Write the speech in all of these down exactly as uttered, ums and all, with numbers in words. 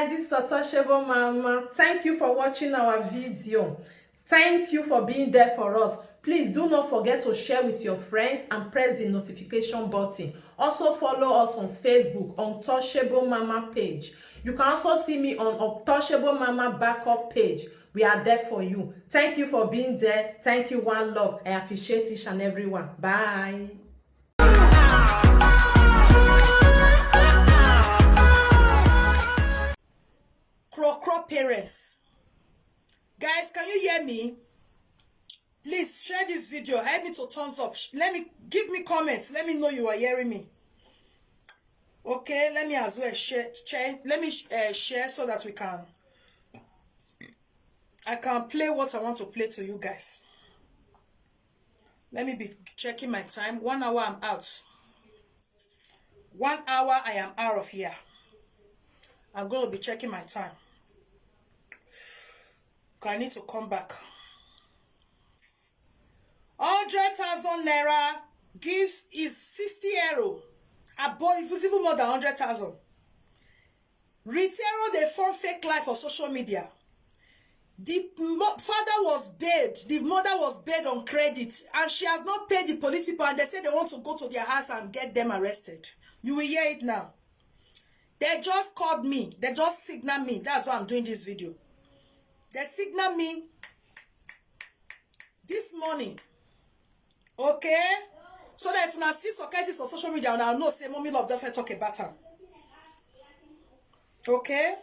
This is Untouchable Mama. Thank you for watching our video. Thank you for being there for us. Please do not forget to share with your friends and press the notification button. Also follow us on Facebook, Untouchable Mama page. You can also see me on Untouchable Mama backup page. We are there for you. Thank you for being there. Thank you, one love. I appreciate each and every one. Bye. Crocro parents. Guys, can you hear me? Please share this video. Help me to thumbs up. Sh- Let me, give me comments. Let me know you are hearing me. Okay, let me as well share. share. Let me uh, share so that we can. I can play what I want to play to you guys. Let me be checking my time. One hour, I'm out. One hour, I am out of here. I'm going to be checking my time. 'Cause I need to come back. Hundred thousand naira gives is sixty euro. Above, it's even more than hundred thousand. Ritero dey form fake life for social media. The mo- father was bailed, the mother was bailed on credit, and she has not paid the police people, and they say they want to go to their house and get them arrested. You will hear it now. They just called me, they just signal me. That's why I'm doing this video. They signal me this morning. Okay? So that if una see Socrates for social media, una know say Mommy Love don first talk about am. Okay?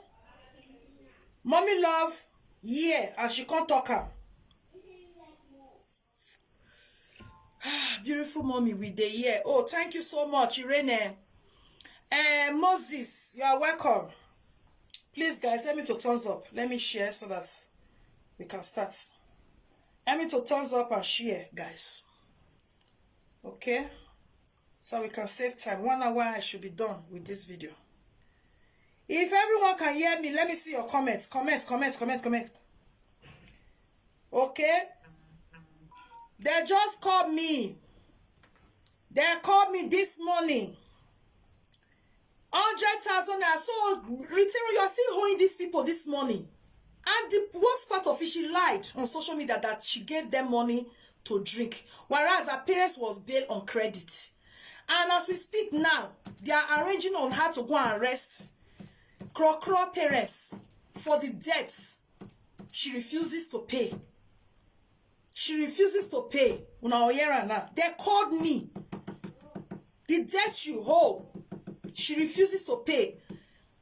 Mommy Love, yeah, and she can't talk am. Beautiful mommy, we dey here. Oh, thank you so much, Irene. Uh, Moses, you are welcome. Please, guys, help me to thumbs up. Let me share so that we can start. Help me to thumbs up and share, guys. Okay? So we can save time. One hour, I should be done with this video. If everyone can hear me, let me see your comments. Comment, comment, comment, comment. Okay? They just called me. They called me this morning. Hundred thousand naira. So, Ritero, you're still owing these people this money. And the worst part of it, she lied on social media that she gave them money to drink, whereas her parents was bail on credit. And as we speak now, they are arranging on how to go and arrest Crocro parents for the debt she refuses to pay. She refuses to pay. Una hear her now. They called me. The debt she owe, she refuses to pay.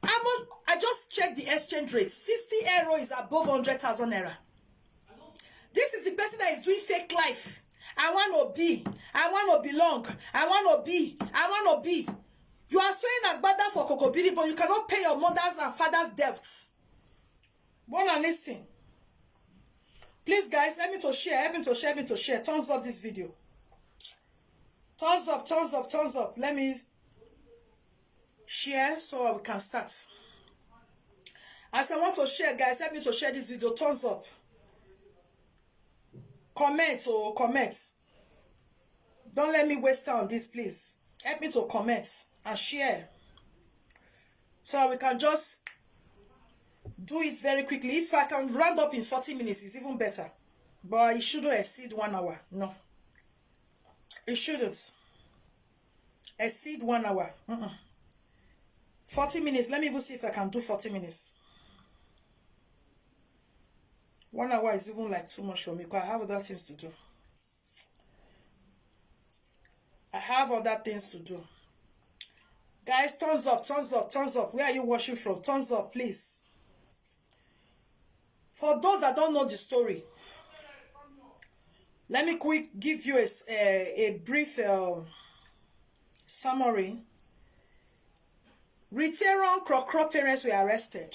I'm on, I just checked the exchange rate. Sixty euro is above hundred thousand naira. This is the person that is doing fake life. I want to be. I want to belong. I want to be. I want to be. You are sewing agbada for Kokobiri, but you cannot pay your mother's and father's debts. Wanna listen? Please, guys, help me to share. Help me to share. Help me to share. Thumbs up this video. Thumbs up, thumbs up, thumbs up. Let me share so we can start. As I want to share, guys, help me to share this video. Thumbs up. Comment, oh, comment. Don't let me waste time on this, please. Help me to comment and share. So we can just do it very quickly. If I can round up in forty minutes, it's even better. But it shouldn't exceed one hour. No. It shouldn't exceed one hour. Mm-mm. Forty minutes. Let me even see if I can do forty minutes. One hour is even, like, too much for me because I have other things to do. I have other things to do. Guys, thumbs up, thumbs up, thumbs up. Where are you watching from? Thumbs up, please. For those that don't know the story, let me quick give you a, s- a, a brief uh, summary. Ritero Crocro parents were arrested.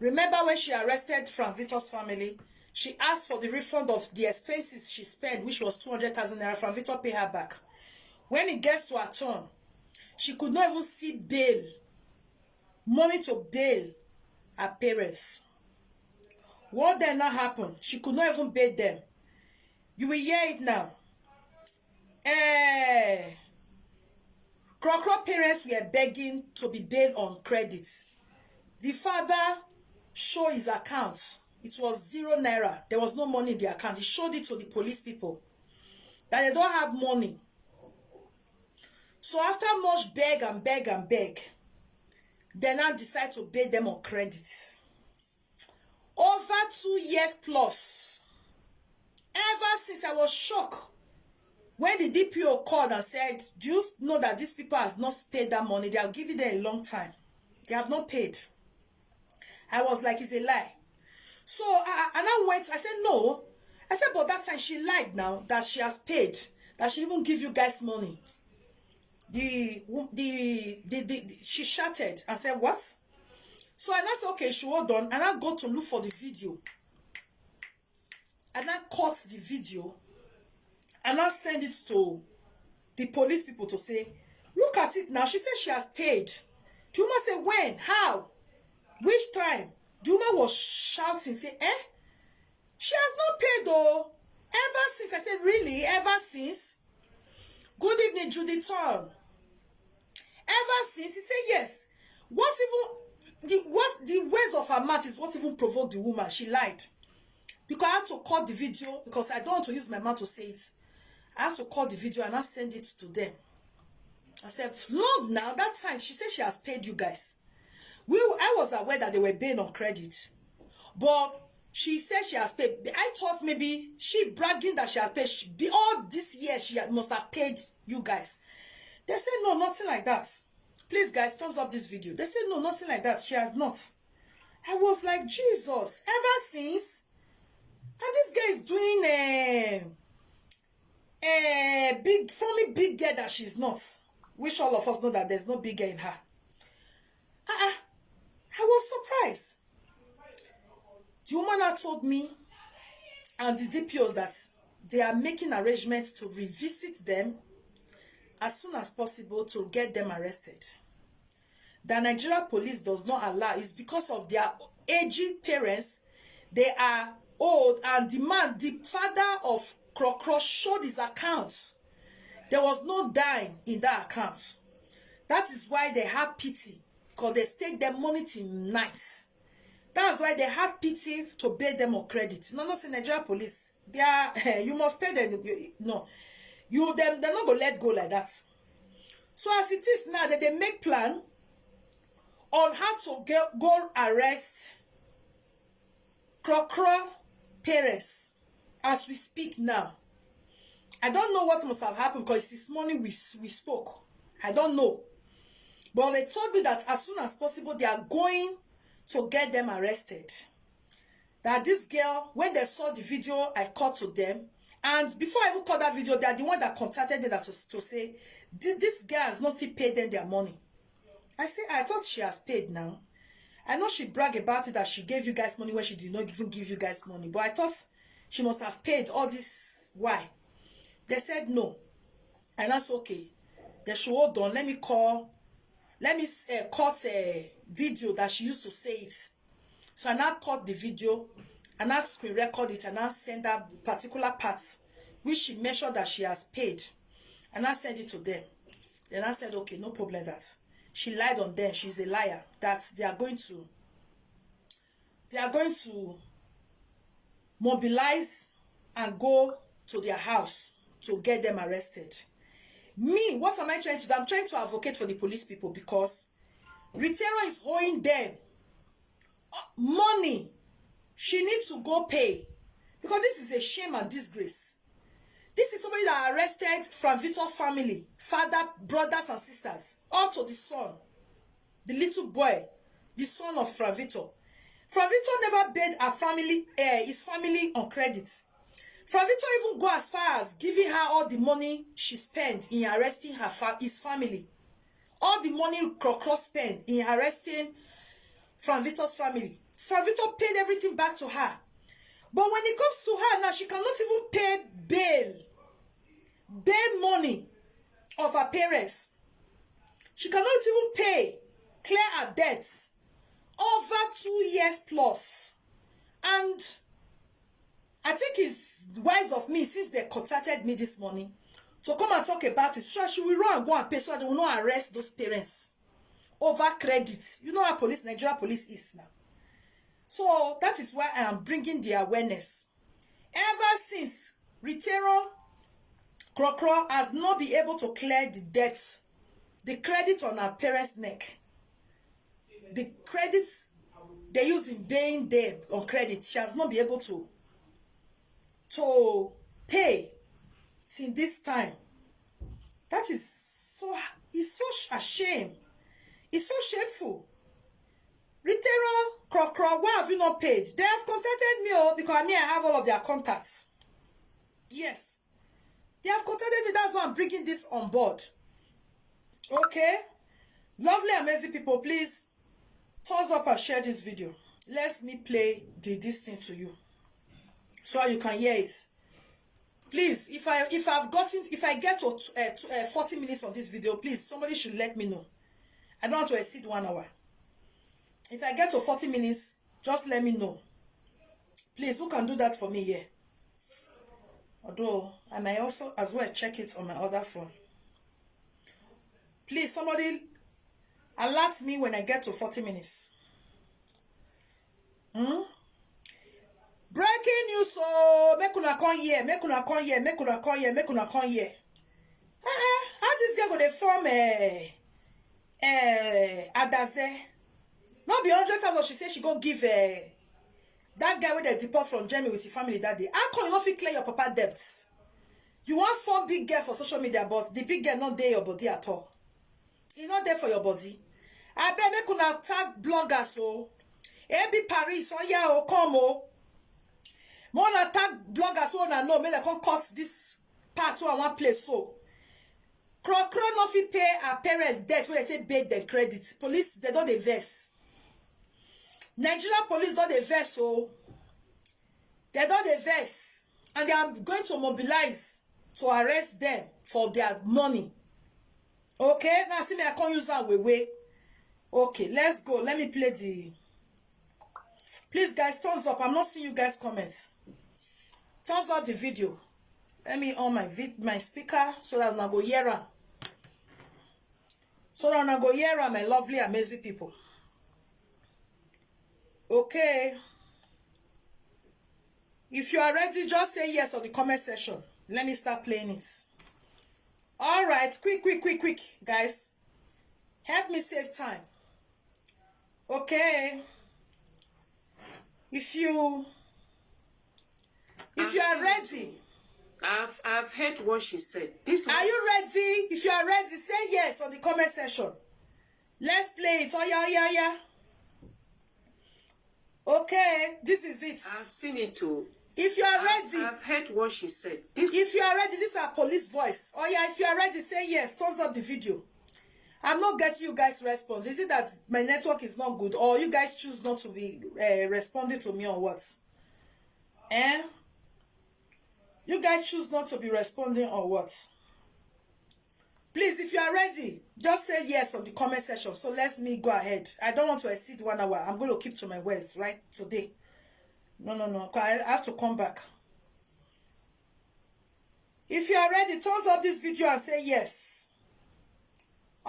Remember when she arrested Frank Victor's family? She asked for the refund of the expenses she spent, which was two hundred thousand naira. Frank Victor paid her back. When it gets to her turn, she could not even see bail, money to bail her parents. What then now happened? She could not even bail them. You will hear it now. Eh, Krokro parents were begging to be bailed on credit. The father showed his account. It was zero naira. There was no money in the account. He showed it to the police people that they don't have money. So after much beg and beg and beg, they now decide to bail them on credit. Over two years plus. Ever since, I was shocked when the D P O called and said, "Do you know that these people has not paid that money? They have given them a long time. They have not paid." I was like, "It's a lie." So I, I, and I went, I said, "No." I said, "But that time she lied now that she has paid, that she even give you guys money." The, the, the, the, the- she shouted and said, "What?" So I now said, "Okay, she hold on." And I go to look for the video. And I cut the video. And I send it to the police people to say, "Look at it now. She said she has paid." The woman said, "When? How? Which time?" The woman was shouting, say, "Eh? She has not paid though." Ever since, I said, "Really? Ever since?" Good evening, Judy Tom. Ever since, he said, "Yes." What even the what the words of her mouth is what even provoked the woman. She lied. Because I have to cut the video because I don't want to use my mouth to say it. I have to cut the video and I send it to them. I said, "Long now, that time she said she has paid you guys." We I was aware that they were paying on credit. But she said she has paid. I thought maybe she bragging that she has paid. She, be all this year she had- must have paid you guys. They said, "No, nothing like that." Please, guys, thumbs up this video. They said, "No, nothing like that. She has not." I was like, "Jesus, ever since?" And this guy is doing a, a big, forming big girl that she's not. Which all of us know that there's no big girl in her. Uh-uh. I was surprised. The woman now told me and the D P O that they are making arrangements to revisit them as soon as possible to get them arrested. The Nigeria police does not allow. It's because of their aging parents. They are old, and the man, the father of Krokro, showed his account. There was no dime in that account. That is why they have pity, because they stake their money till night. That's why they have pity to pay them on credit. No, no, say Nigeria police. They are you must pay them. You, no, you them they're not gonna let go like that. So as it is now, that they make plan on how to get, go arrest Krokro parents as we speak now. I don't know what must have happened because this morning we s- we spoke. I don't know, but they told me that as soon as possible they are going to get them arrested. That this girl, when they saw the video I cut to them, and before I even cut that video, they are the one that contacted me that to, to say this, this girl has not still paid them their money. I say, "I thought she has paid now." I know she brag about it that she gave you guys money when she did not even give you guys money. But I thought she must have paid all this. Why? They said no. And that's okay. They should hold on. Let me call. Let me uh, cut a video that she used to say it. So I now cut the video and now screen record it and now send that particular part which she mentioned that she has paid. And I send it to them. Then I said, "Okay, no problem that." She lied on them. She's a liar. That they are going to they are going to mobilize and go to their house to get them arrested. Me, what am I trying to do? I'm trying to advocate for the police people because Ritero is owing them uh, money. She needs to go pay because this is a shame and disgrace. This is somebody that arrested Franvito family, father, brothers and sisters, all to the son, the little boy, the son of Franvito. Franvito never paid her family, uh, his family on credit. Franvito even go as far as giving her all the money she spent in arresting her fa- his family. All the money Krokro spent in arresting Franvito's family. Franvito paid everything back to her. But when it comes to her now, she cannot even pay bail, bail money of her parents. She cannot even pay, clear her debts over two years plus. And I think it's wise of me, since they contacted me this morning, to come and talk about it, so she will run and go and pay, so that they will not arrest those parents over credit. You know how police, Nigeria police is now. So that is why I am bringing the awareness. Ever since, Ritero Krokro has not been able to clear the debt, the credit on her parents' neck, the credits they use in paying them on credit. She has not been able to to pay till this time. That is so, it's so sh- ashamed. It's so shameful. Ritero Krokro, why have you not paid? They have contacted me, oh, because me, I have all of their contacts. Yes. They have contacted me. That's why I'm bringing this on board. Okay? Lovely, amazing people, please thumbs up and share this video. Let me play the this thing to you so you can hear it. Please, if I, if I've gotten, if I get to, uh, to uh, forty minutes on this video, please, somebody should let me know. I don't want to exceed one hour. If I get to forty minutes, just let me know. Please, who can do that for me here? Although I might also as well check it on my other phone. Please, somebody alert me when I get to forty minutes. Hmm? Breaking news, so make una come here, make una come here, make una come here, make una come here. Uh-uh. How this girl go dey form, eh, eh, Adaze? Not be hundred thousand she say she go give, eh, that guy wey dem deport from Germany with his family that day. How come you no fit clear your papa debt? You wan form big girl for social media, but the big girl no dey your body at all. E no dey for your body. Abeg, make una tag bloggers o. A B Paris, oya o, come o. Make una tag bloggers wey una know, make dem come cut this part wey I wan play so. Krokro no fit pay her parents debt wey dem say pay dem credit. Police, dem don dey vex. Nigeria police don dey vex o. Dem don dey vex and they are going to mobilize to arrest them for their money. Okay, now see me, I can't use that way, way. Okay, let's go. Let me play the. Please, guys, thumbs up. I'm not seeing you guys' comments. Thumbs up the video. Let me on my vid my speaker so that I go hear am. So that I go hear am, my lovely, amazing people. Okay. If you are ready, just say yes on the comment section. Let me start playing it. All right, quick, quick, quick, quick, guys. Help me save time. Okay. If you if you are ready, I've I've heard what she said. This Are you ready? If you are ready, say yes on the comment section. Let's play it. Oh yeah, yeah, yeah. Okay, this is it. I've seen it too. If you are ready, I've heard what she said. This if you are ready, this is a police voice. Oh yeah, if you are ready, say yes. Thumbs up the video. I'm not getting you guys' response. Is it that my network is not good, or you guys choose not to be uh, responding to me, or what? Eh? You guys choose not to be responding, or what? Please, if you are ready, just say yes on the comment section. So let me go ahead. I don't want to exceed one hour. I'm going to keep to my words right today. No, no, no. I have to come back. If you are ready, thumbs up this video and say yes.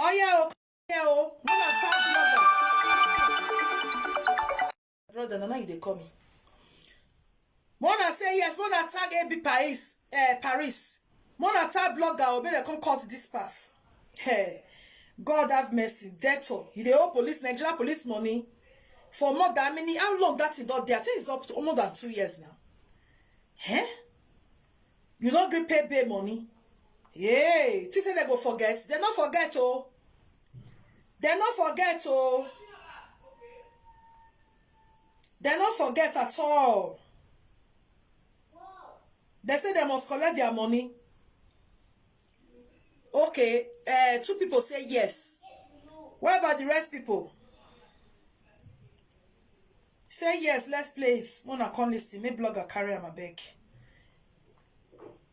Oh yeah, okay, oh. When I tag bloggers. Brother, now you they call me. Mona say yes, Mona tag A B Paris, eh, Paris. Mona tag blogger, obey the come cut this pass. Hey, God have mercy. Debtor, you dey owe police, Nigeria police money for more than many. How long that thing don dey? I think it's up to more than two years now. Eh? You no gree pay bail money. Hey, think say dem go forget? Dem no forget oh. Dem no forget oh. Dem no forget at all. Dem say dem must collect their money. Okay, uh, two people say yes. What about the rest people? Say yes, let's play it. Mona come listen. Make blogger carry am abeg.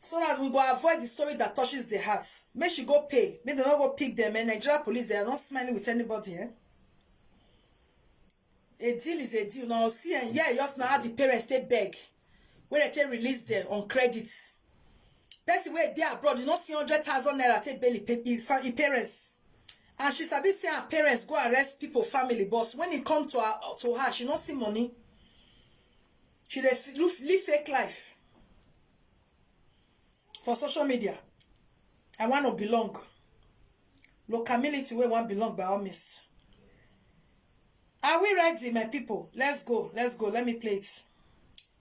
So that we go avoid the story that touches the heart. Make she go pay. Make dem no go pick them. Eh? Nigeria police, they are not smiling with anybody. Eh? A deal is a deal. Now see and yeah, just now how the parents take beg. When they take release them on credit. Person wey dey abroad, you no see hundred thousand naira take bail im pa- im fa- im parents. And she sabi say her parents go arrest people family, but when it come to her, to her, she no see money. She dey see- look- live fake life for social media. I want to belong. Locality where one belong by all means. Are we ready, my people? Let's go. Let's go. Let me play it.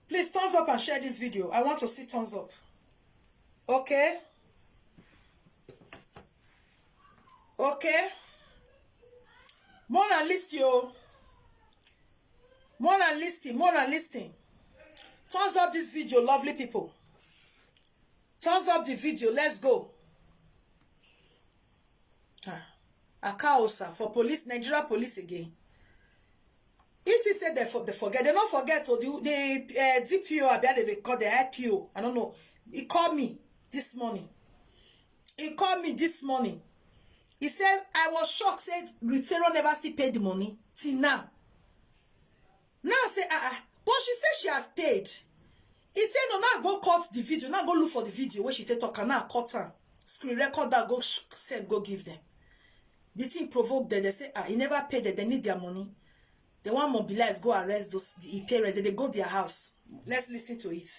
Please thumbs up and share this video. I want to see thumbs up. Okay. Okay. More than list, yo. More than listing. More than listing. Thumbs up this video, lovely people. Thumbs up the video. Let's go. Ah, Akaosa for police, Nigeria police again. It is said they, for, they forget. They don't forget. So the, the uh, D P O, I bet they call the I P O. I don't know. He called me this morning. He called me this morning. He said, I was shocked. Said Retero never still paid the money till now. Now I say, ah, ah. But she said she has paid. He said, no, now go cut the video. Now go look for the video where she take talk and now cut her. Screen record that, go sh- send, go give them. The thing provoked them. They say, ah, he never paid them. They need their money. They want mobilize, go arrest those the parents. They go their house. Let's listen to it.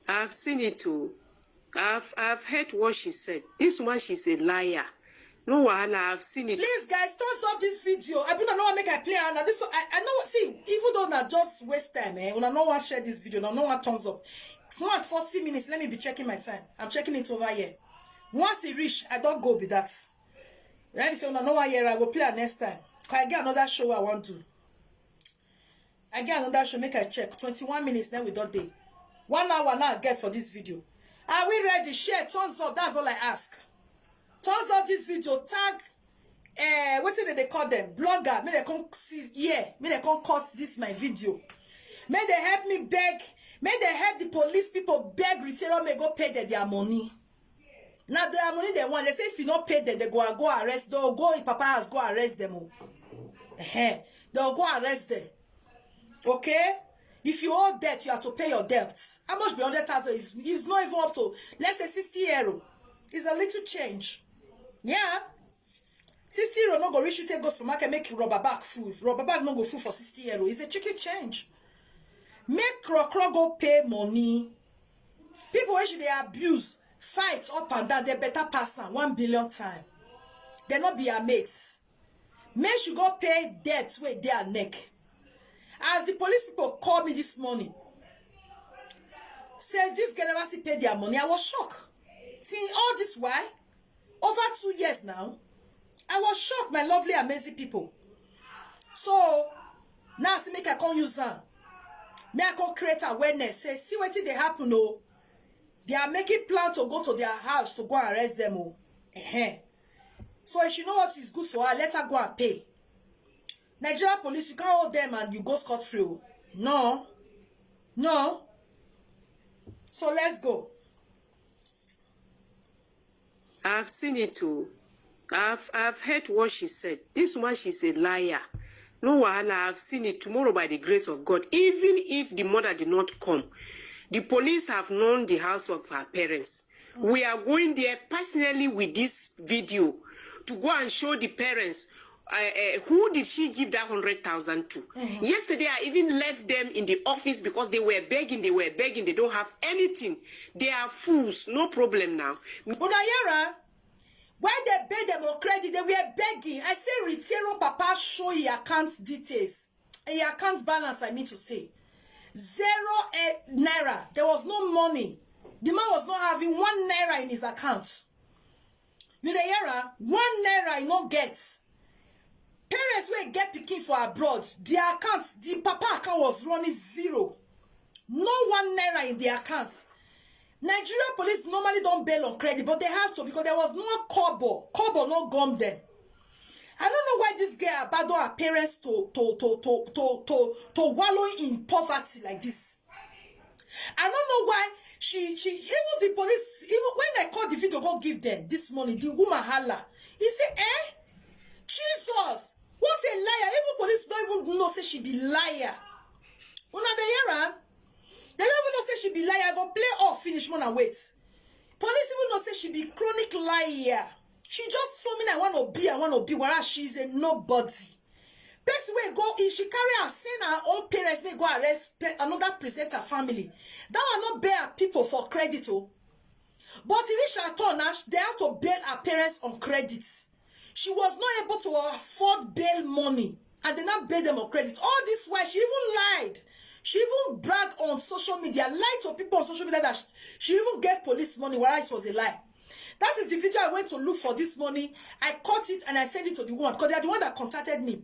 I've seen it too. I've I've heard what she said. This woman, she's a liar. No wahala, I've seen it. Please, guys, thumbs up this video. I do not know what make I play her now. This one, I, I know. See, even though now just waste time, eh? When I no one share this video, now no one thumbs up. Not forty minutes. Let me be checking my time. I'm checking it over here. Once it reach, I don't go be that. Let me say, no one here. I will play her next time. 'Cause I get another show I want to. I get another show. Make I check. Twenty-one minutes. Then we don't day. One hour now I get for this video. Are we ready? Share, thumbs up. That's all I ask. Thumbs up this video. Tag, eh, what did they call them? Blogger. May they come see here. May they come cut this my video. May they help me beg. May they help the police people beg Retero may go pay them their money. Now their money they want. They say if you not pay them, they go and go arrest. They'll go in Papa house, go arrest them. Oh. Eh, they'll go arrest them. Okay? If you owe debt, you have to pay your debt. How much be hundred thousand? Is is not even up to, let's say, sixty euro. It's a little change. Yeah. Sixty euro no go reach you take go supermarket, make rubber bag full. Rubber bag no go full for sixty euro. It's a chicken change. Make Krokro go pay money. People wey she dey abuse, fight up and down, they better pass am one billion time. They not be her mates. Make she go pay debt wey dey her neck. As the police people call me this morning, say this girl never still pay their money. I was shocked. Till all this while, over two years now, I was shocked, my lovely, amazing people. So now, see, make I come use am. Make I come create awareness. Say, see wetin dey happen, oh. They are making plan to go to their house to go and arrest them, oh. Ehen. So if she know what is good for her, let her go and pay. Nigeria police, you can't hold them and you go scot free, oh. No. No. So let's go. I've seen it too. I've I've heard what she said. This woman, she's a liar. No wahala, I've seen it. Tomorrow, by the grace of God, even if the mother did not come, the police have known the house of her parents. We are going there personally with this video to go and show the parents, uh, uh, who did she give that hundred thousand to. Yesterday, I even left them in the office because they were begging, they were begging, they don't have anything. They are fools, no problem now. Una hear am? When they pay them on credit, they were begging. I say, Retero Papa, show your account details. And your account balance, I mean to say. Zero, eh, naira. There was no money. The man was not having one naira in his account. You dey hear am? One naira he no get. Parents wey get pikin for abroad, their account, the papa account was running zero. No one naira in the account. Nigeria police normally don't bail on credit, but they have to because there was no kobo. Kobo no gum them. I don't know why this girl abandon her parents to to to to to to, to wallow in poverty like this. I don't know why she she even the police, even when I call the video go give them this morning, the woman holla. He say, eh? Jesus, what a liar. Even police don't even know say she be liar. Una dey hear am? They don't even know say she be liar. I go play off finish more and wait. Police even know say she be chronic liar. She just forming I want to be, I want to be, whereas she is a nobody. Person wey go, if she carry her, send her own parents, may go arrest pe- another presenter family. That one not bear people for credit, oh. But e reach her turn now, they have to bail her parents on credit. She was not able to afford bail money, and they now bail them on credit. All this while, she even lied. She even bragged on social media, lied to people on social media that she, she even gave police money, whereas it was a lie. That is the video I went to look for this morning. I caught it and I sent it to the woman because they are the one that contacted me.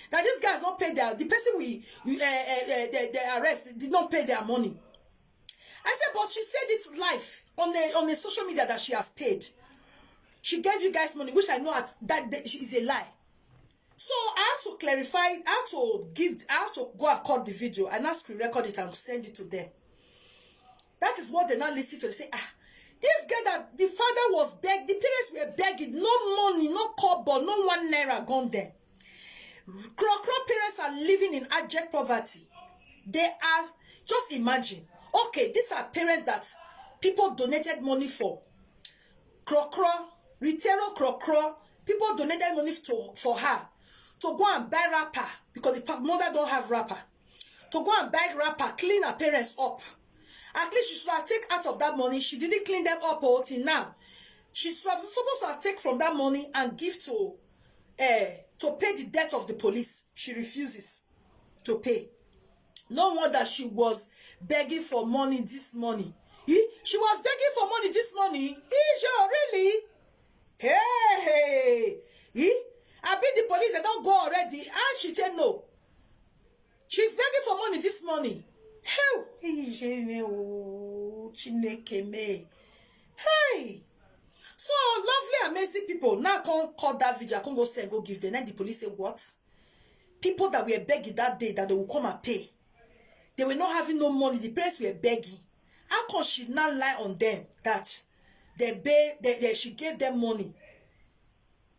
That these guys not pay their, the person we, we uh, uh, uh, they, they arrest did not pay their money. I said, but she said it live on the on the social media that she has paid. She gave you guys money, which I know at that day, she is a lie. So I have to clarify, I have to give, I have to go and cut the video and now screen record it and send it to them. That is what they now listen to. They say, ah, this girl that the father was begged, the parents were begging, no money, no kobo, no one naira gone there. Krokro parents are living in abject poverty. They are, just imagine. Okay, these are parents that people donated money for. Krokro, Ritero Krokro, people donated money to, for her to go and buy wrapper because the pa- mother don't have wrapper. To go and buy wrapper, clean her parents up. At least she should have take out of that money. She didn't clean them up all till now. She's supposed to have take from that money and give to uh, to pay the debt of the police. She refuses to pay. No wonder she was begging for money this morning. Eh? She was begging for money this morning. Eh, really? Hey, hey. Eh? I bet the police they don't go already. And she said no. She's begging for money this morning. Hell, hey, Chineke me. Hey. So lovely, amazing people. Now I can't cut that video. I can't go say go give them. Then the police say what? People that were begging that day that they will come and pay. They were not having no money. The parents were begging. How come she not lie on them that they pay, they, they, she gave them money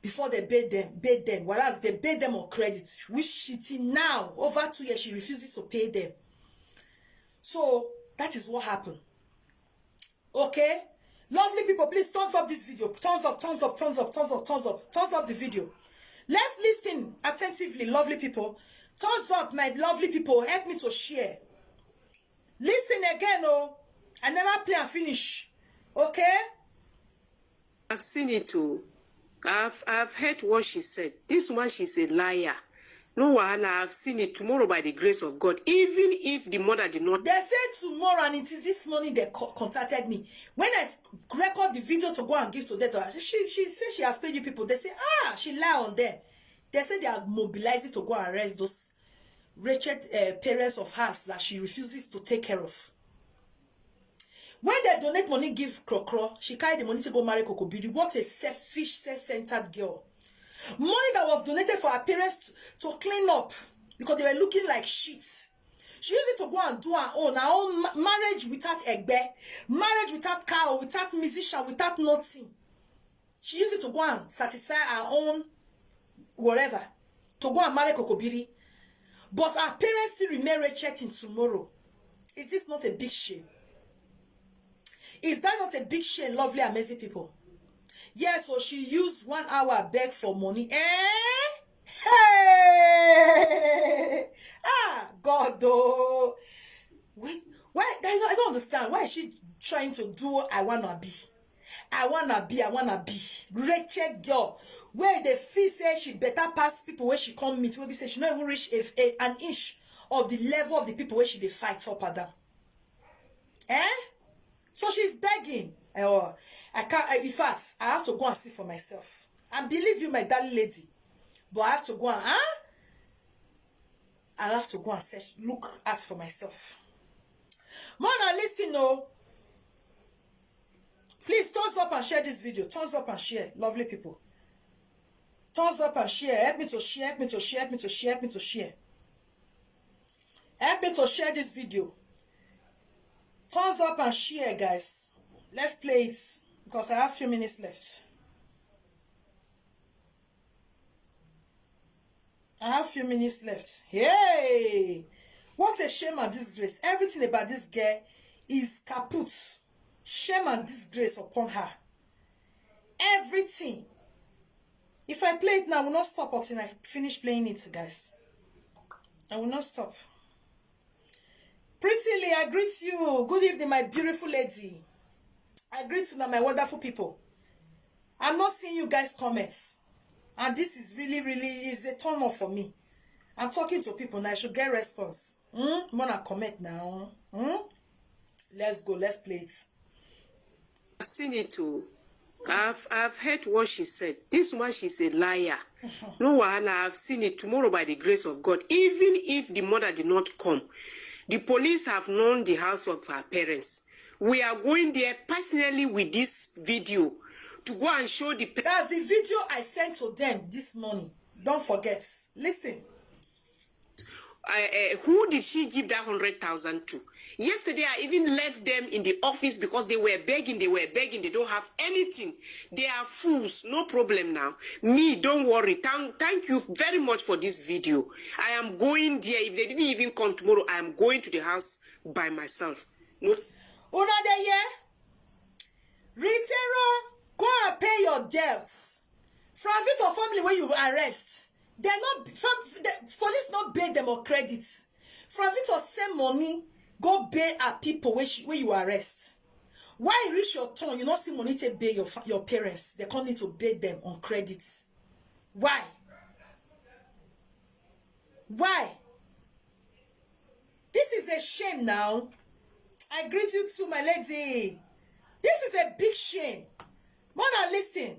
before they paid them, paid them, whereas they paid them on credit, which she till now over two years she refuses to pay them. So that is what happened. Okay, lovely people, please thumbs up this video. Thumbs up, thumbs up, thumbs up, thumbs up, thumbs up, thumbs up the video. Let's listen attentively, lovely people. Thumbs up, my lovely people. Help me to share. Listen again, oh. I never play and finish. Okay? I've seen it too. I've I've heard what she said. This woman, she's a liar. No wahala, I've seen it. Tomorrow, by the grace of God, even if the mother did not. They say tomorrow, and it is this morning they co- contacted me. When I s- record the video to go and give to them, to her, she she said she has paid you people. They say, ah, she lie on them. They say they are mobilizing to go and arrest those wretched uh, parents of hers that she refuses to take care of. When they donate money, give Krokro, she carry the money to go marry Kokobiri. What a selfish, self-centered girl. Money that was donated for her parents to, to clean up because they were looking like shit. She used it to go and do her own, her own ma- marriage without egbe, marriage without cow, without musician, without nothing. She used it to go and satisfy her own whatever, to go and marry Kokobiri. But her parents still remain wretched till tomorrow. Is this not a big shame? Is that not a big shame, lovely, amazing people? Yes, so she used one hour beg for money. Eh? Hey! Ah, God, oh. Wait, why? I don't, I don't understand. Why is she trying to do what I wanna be? I wanna be, I wanna be. Wretched girl. Where they feel say she better pass people where she come meet, where be say she not even reach a, a, an inch of the level of the people where she dey fight up and down. Eh? So she's begging. Eh, oh, I can't. I, in fact, I have to go and see for myself. I believe you, my darling lady, but I have to go and, huh? I have to go and search, look out for myself. More than listen, no. Please thumbs up and share this video. Thumbs up and share, lovely people. Thumbs up and share. Help me to share. Help me to share. Help me to share. Help me to share. Help me to share this video. Thumbs up and share, guys. Let's play it because I have few minutes left. I have few minutes left. Hey! What a shame and disgrace. Everything about this girl is kaput. Shame and disgrace upon her. Everything. If I play it now, I will not stop until I finish playing it, guys. I will not stop. Pretty Lee, I greet you. Good evening, my beautiful lady. I greet you now, my wonderful people. I'm not seeing you guys' comments. And this is really, really is a turn off for me. I'm talking to people now. I should get response. Hmm? Mona comment now. Hmm? Let's go. Let's play it. I've seen it too. I've I've heard what she said. This woman, she's a liar. No wahala, I've seen it. Tomorrow, by the grace of God, even if the mother did not come, the police have known the house of her parents. We are going there personally with this video to go and show the parents. That's the video I sent to them this morning. Don't forget. Listen. Uh, uh, who did she give that hundred thousand to? Yesterday, I even left them in the office because they were begging, they were begging, they don't have anything. They are fools, no problem now. Me, don't worry. Thank, thank you very much for this video. I am going there. If they didn't even come tomorrow, I am going to the house by myself. No. Una dey hear? Ritero, go and pay your debts. From Victor family wey you arrest, dem no fam- the police no bail dem on credit. From Victor send money go bail her people wey she, wey you arrest. Why e reach your turn, you no see money take bail your fa- your parents? Dem come need to bail dem on credit. Why? Why? This is a shame now. I greet you too, my lady. This is a big shame. Mona, listen.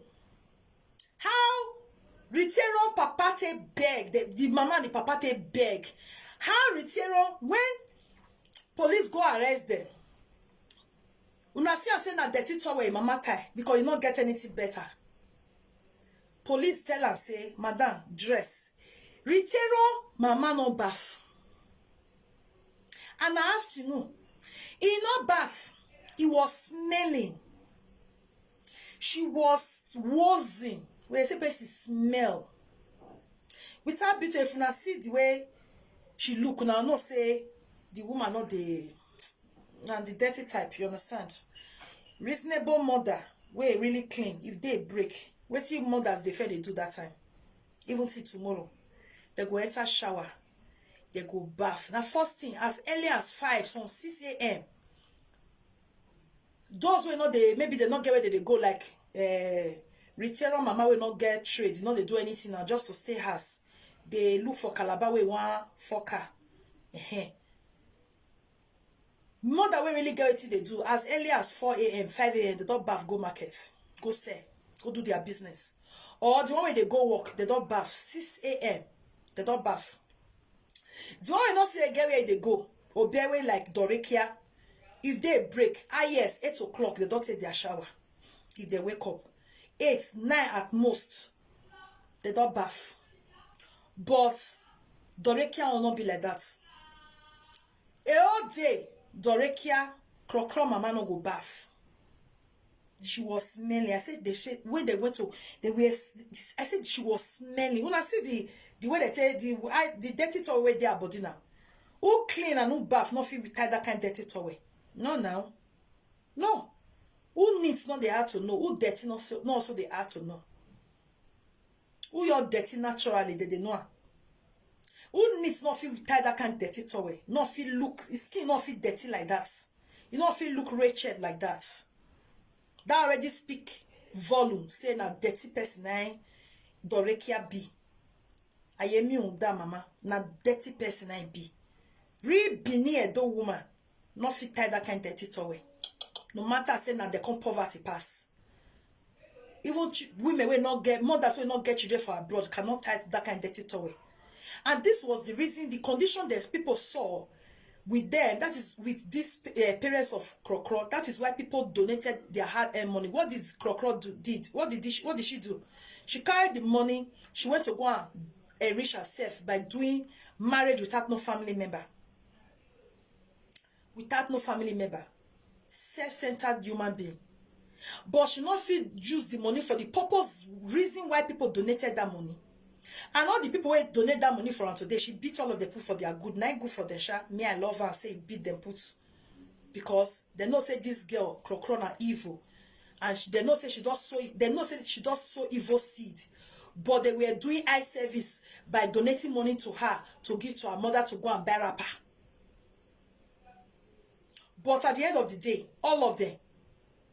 How Ritero papa take beg, the, the mama and the papa take beg. How Ritero, when police go arrest them, una see am say na dirty towel im mama tie because e no get anything better. Police tell am say, "Madam, dress." Ritero mama no baff. And na afternoon, e no baff. E was smelling. She was wozing. We dey say person smell. Without beauty, if una see the way she look, una know say the woman no dey, na the dirty type, you understand? Reasonable mother wey really clean, if day break, wetin mothers dey fair dey do that time? Even till tomorrow, dem go enter shower, dem go baff. Na first thing, as early as five, some six a.m. Those wey no dey, maybe dem no get where dem dey go, like uh, Ritero mama wey no get trade, no dey do anything now, just to stay house, dey look for Calabar wey wan fuck her. Ehen. Mother wey really get wetin dey do, as early as four a.m., five a.m., dem don baff, go market, go sell, go do their business. Or the one wey dey go work, dem don baff, six a.m., dem don baff. The one wey no see dey get where e dey go, obewe like Dorekia, if day break, ah yes, eight o'clock, dem don take their shower. If dem wake up, eight, nine at most, dem don baff. But Dorekia will not be like that. A whole day, Dorekia, Krokro mama no go baff. She was smelling. I said they said when they went to, they were. I said she was smelling. When I see the the way they say the I, the dirty towel wey dey her body now, who clean and who baff no fit tie that kind dirty towel? No, now, no. Who neat no dey hard to know. Who dirty no so no also dey hard to know. Who your dirty naturally, they dey know am. Who neat no fit tie that kind dirty towel? No fit look, his skin no fit dirty like that. You no fit look wretched like that. That already speak volume. Say na dirty person na Dorekia be. Ayemi Unda mama, na dirty person I be. Real Benin Edo woman no fit tie that kind dirty towel. No matter say na they come poverty pass. Even ch- women wey not get mothers wey not get children for abroad cannot tie that kind dirty towel. And this was the reason, the condition that people saw with them, that is with these uh, parents of Krokro. That is why people donated their hard-earned money. What did Krokro do? Did what did she, what did she do? She carried the money. She went to go and enrich herself by doing marriage without no family member. Without no family member. Self-centered human being. But she not fit use the money for the purpose, reason why people donated that money. And all the people wey donate that money for am today, she beat all of them, put for their good. Na good for them, sha. Me, I love her, say e beat them, put, because they know say this girl, Krokro, na evil. And she, they know say she does so, they know say she does so evil seed. But they were doing eye service by donating money to her to give to her mother to go and buy wrapper. But at the end of the day, all of them,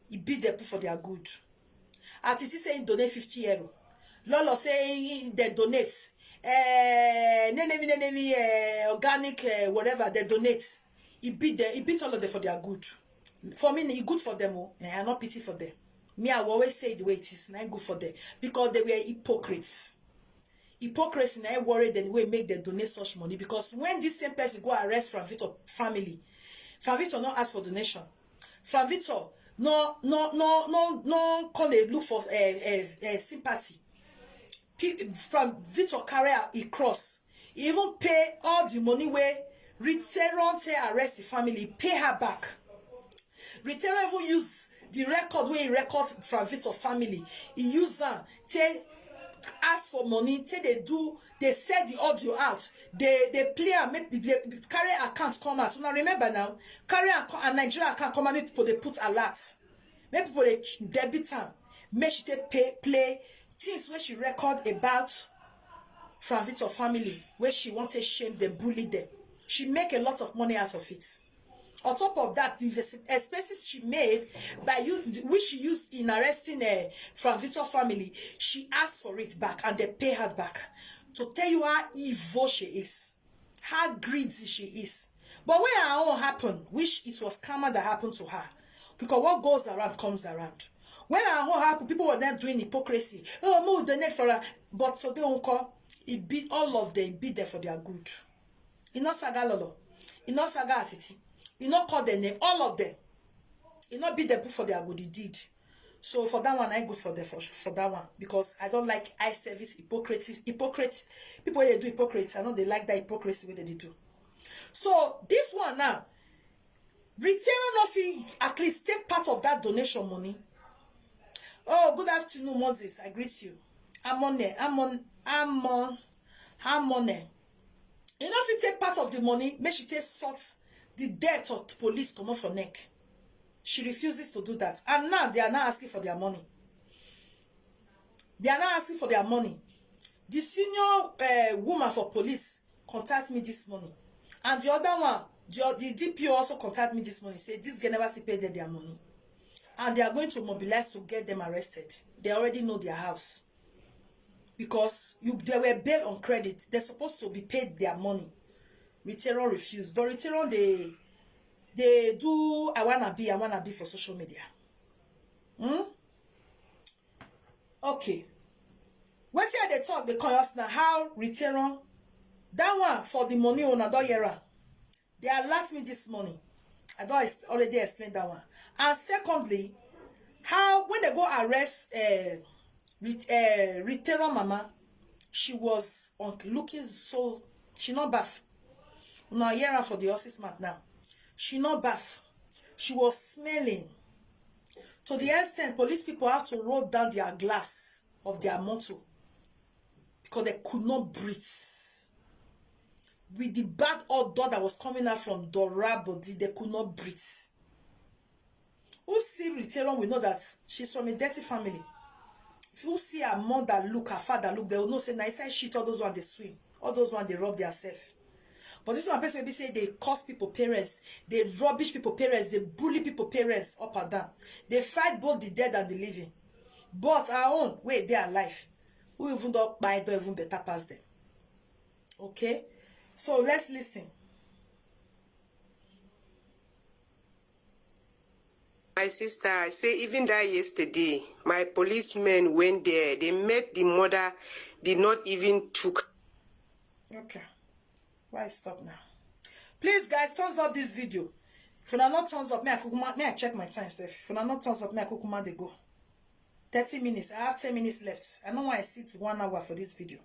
e beat them, put for their good. Atiti say he donate fifty euro. Lolo say they donate. Eh, nenemi, nenemi, eh, organic, eh, whatever, they donate. He beat them, he beat all of them for their good. For me, e good for them. Oh, eh, I no pity for them. Me, I will always say the way it is, na good for them. Because they were hypocrites. Hypocrisy na worry them, the way make them donate such money. Because when this same person go arrest Frank Victor family, Frank Victor no ask for donation. Frank Victor no, no, no, no, no come dey look for, eh, eh, eh, sympathy. Pe-, Frank Victor carry out e cross. He even pay all the money wey Riteron take arrest the family, pay her back. Riteron even use the record wey he record Frank Victor family. He use am take ask for money, take dey do, dey sell the audio out, dey, dey play am, make, dey carry account come out. Una remember now, carry am co-, and Nigeria account come out, make people dey put alert, make people dey ch-, debit am, make she take pay, play things wey she record about Frank Victor family, wey she want to shame them, bully them. She make a lot of money out of it. On top of that, the ex-, expenses she made by you, which she used in arresting, eh, Frank Victor family, she asked for it back and they pay her back. To tell you how evil she is, how greedy she is. But when her own happened, which it was karma that happened to her, because what goes around comes around. When her own happened, people were then doing hypocrisy. Oh, move the net for her. But so they won't call. It beat all of them, it beat them for their good. E no saga Lolo. E no saga Atiti. E no call their name. All of them. E no beat them for their good. He did. So for that one, I good for them for, for that one, because I don't like eye service hypocrisy, hypocrite people wey dey do hypocrisy. I know they like that hypocrisy wey they dey do. So this one now, Riteron no fit at least take part of that donation money. Oh, good afternoon, Moses. I greet you. I'm on there. I'm on. I'm on. I'm on there. You know, if you take part of the money, make she take sort the debt of police comot for neck. She refuses to do that. And now they are now asking for their money. They are now asking for their money. The senior, eh, woman for police contact me this morning. And the other one, the, the D P O also contact me this morning, say this girl never still pay them their money. And they are going to mobilize to get them arrested. They already know their house. Because you, they were bail on credit. They're supposed to be paid their money. Riteron refused. But Riteron, they, they do, "I wanna be, I wanna be" for social media. Hmm? Okay. Wetin I dey talk dey come us now, how Riteron, that one for the money, una don hear am. They alert me this morning. I don ex-, already explain that one. And secondly, how when they go arrest, eh, Rit-, eh, Riteron mama, she was on, looking so, she no baff. Una hear am for the horse's mouth now. She no baff. She was smelling. To the extent, police people have to roll down their glass of their motor because they could not breathe. With the bad odor that was coming out from Dora body, they could not breathe. Who see Riteron will know that she's from a dirty family. If you see her mother look, her father look, they will know say na inside shit all those ones dey swim. All those ones dey rub theirself. But this one person wey be say they curse people parents, they rubbish people parents, they bully people parents up and down. They fight both the dead and the living. But our own, wey dey alive, who even don kpai, don even better pass them. Okay? So let's listen. My sister, I say even that yesterday, my policemen went there. They met the mother, did not even took. Okay. Why stop now? Please, guys, thumbs up this video. If una not thumbs up, me I kukuma, me I check my time sef. If una not thumbs up, me I kukuma dey go. Thirty minutes. I have ten minutes left. I know why I sit one hour for this video.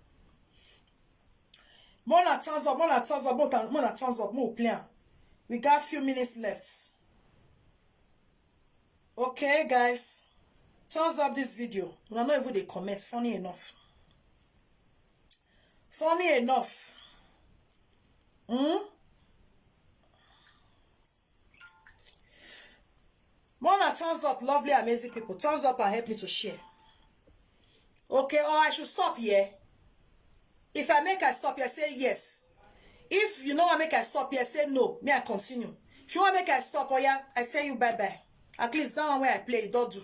More na thumbs up, more na thumbs up, more na, more na thumbs up, more plan. We got few minutes left. Okay, guys. Thumbs up this video. Una no even dey comment, funny enough. Funny enough. Hmm? More na thumbs up, lovely, amazing people. Thumbs up and help me to share. Okay, or I should stop here. If I make I stop here, say yes. If you know I make I stop here, say no. May I continue? If you want make I stop, oh yeah, I say you bye bye. At least that one where I play, don't do.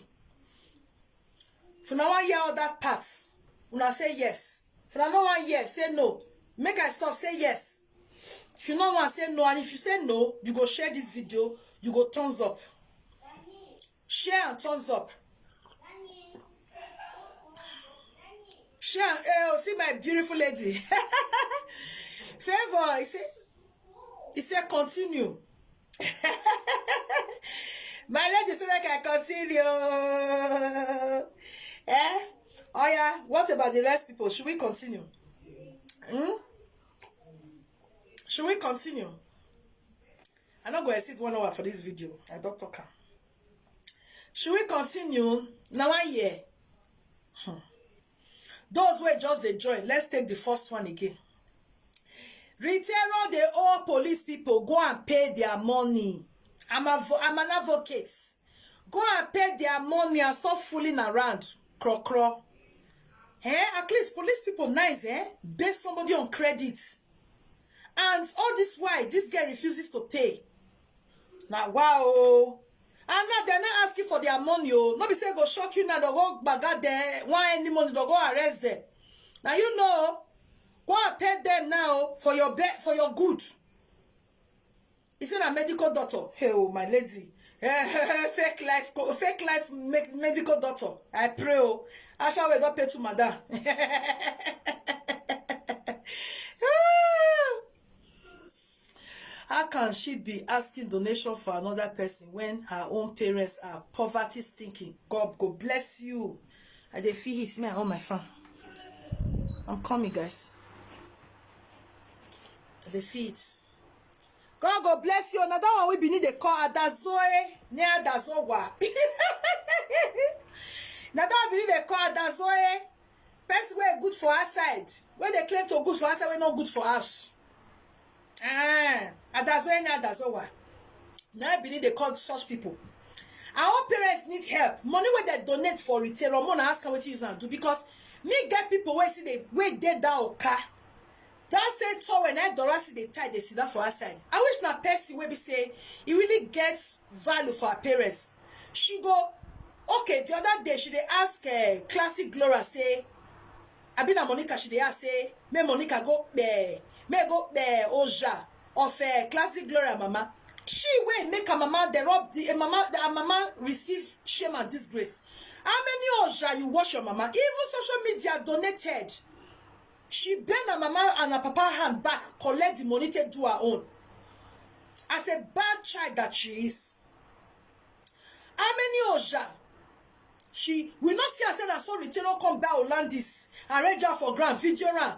If una wan hear all that part, una say yes. If una no wan hear, say no. Make I stop, say yes. If you no wan say no, and if you say no, you go share this video, you go thumbs up. Share and thumbs up. Share and, eh, oh, see my beautiful lady. Favor, he say, he say continue. My lady say make I continue. Eh? Oh yeah, what about the rest people? Should we continue? Hmm? Should we continue? I no go exceed one hour for this video. I don't talk am. Should we continue? Now I hear. Hmm. Those wey just dey join, let's take the first one again. Retero dey owe police people, go and pay their money. I'm a, I'm an advocate. Go and pay their money and stop fooling around. Kro kro. Eh? At least police people nice, eh? Base somebody on credit. And all this while, this girl refuses to pay. Now, wow. And now they're not asking for their money, oh. No be say go shock you now, they go baga there, want any money, they go arrest them. Now you know, go and pay them now for your be-, for your good. He say na medical doctor. Hey, oh, my lady. Fake life, co-, fake life me-, medical doctor. I pray, oh. Asha we don pay to madam. How can she be asking donation for another person when her own parents are poverty stinking? God go bless you. I dey feel it. Me, I on my phone. I'm coming, guys. I dey feel it. God go bless you. Another one we be need dey call Adazoe. Near Adazowa. Another one we be need dey call Adazoe. Person wey good for outside. Wey dey claim to good for outside, wey no good for house. Ah, Adazoe na Adazowa. Now I believe they call such people. Our parents need help. Money wey they donate for retail, or more na ask am wetin use am do, because me get people wey see the way they da oka. That say to when I Dora see the tie they sit down for outside. I wish na person wey be say he really gets value for her parents. She go, okay, the other day she dey ask, eh, Classic Gloria say, I been a Monica, she dey ask say, may Monica go there, may go there, Oja, of, eh, Classic Gloria mama. She wey make her mama, they rob the, eh, mama, the, her mama receive shame and disgrace. How many Oja you wash your mama? Even social media donated. She bend her mama and her papa hand back, collect the money to do her own. As a bad child that she is. How many Oja? She, we not see her say na so retail no come buy Hollandis, arrange her for ground, video am,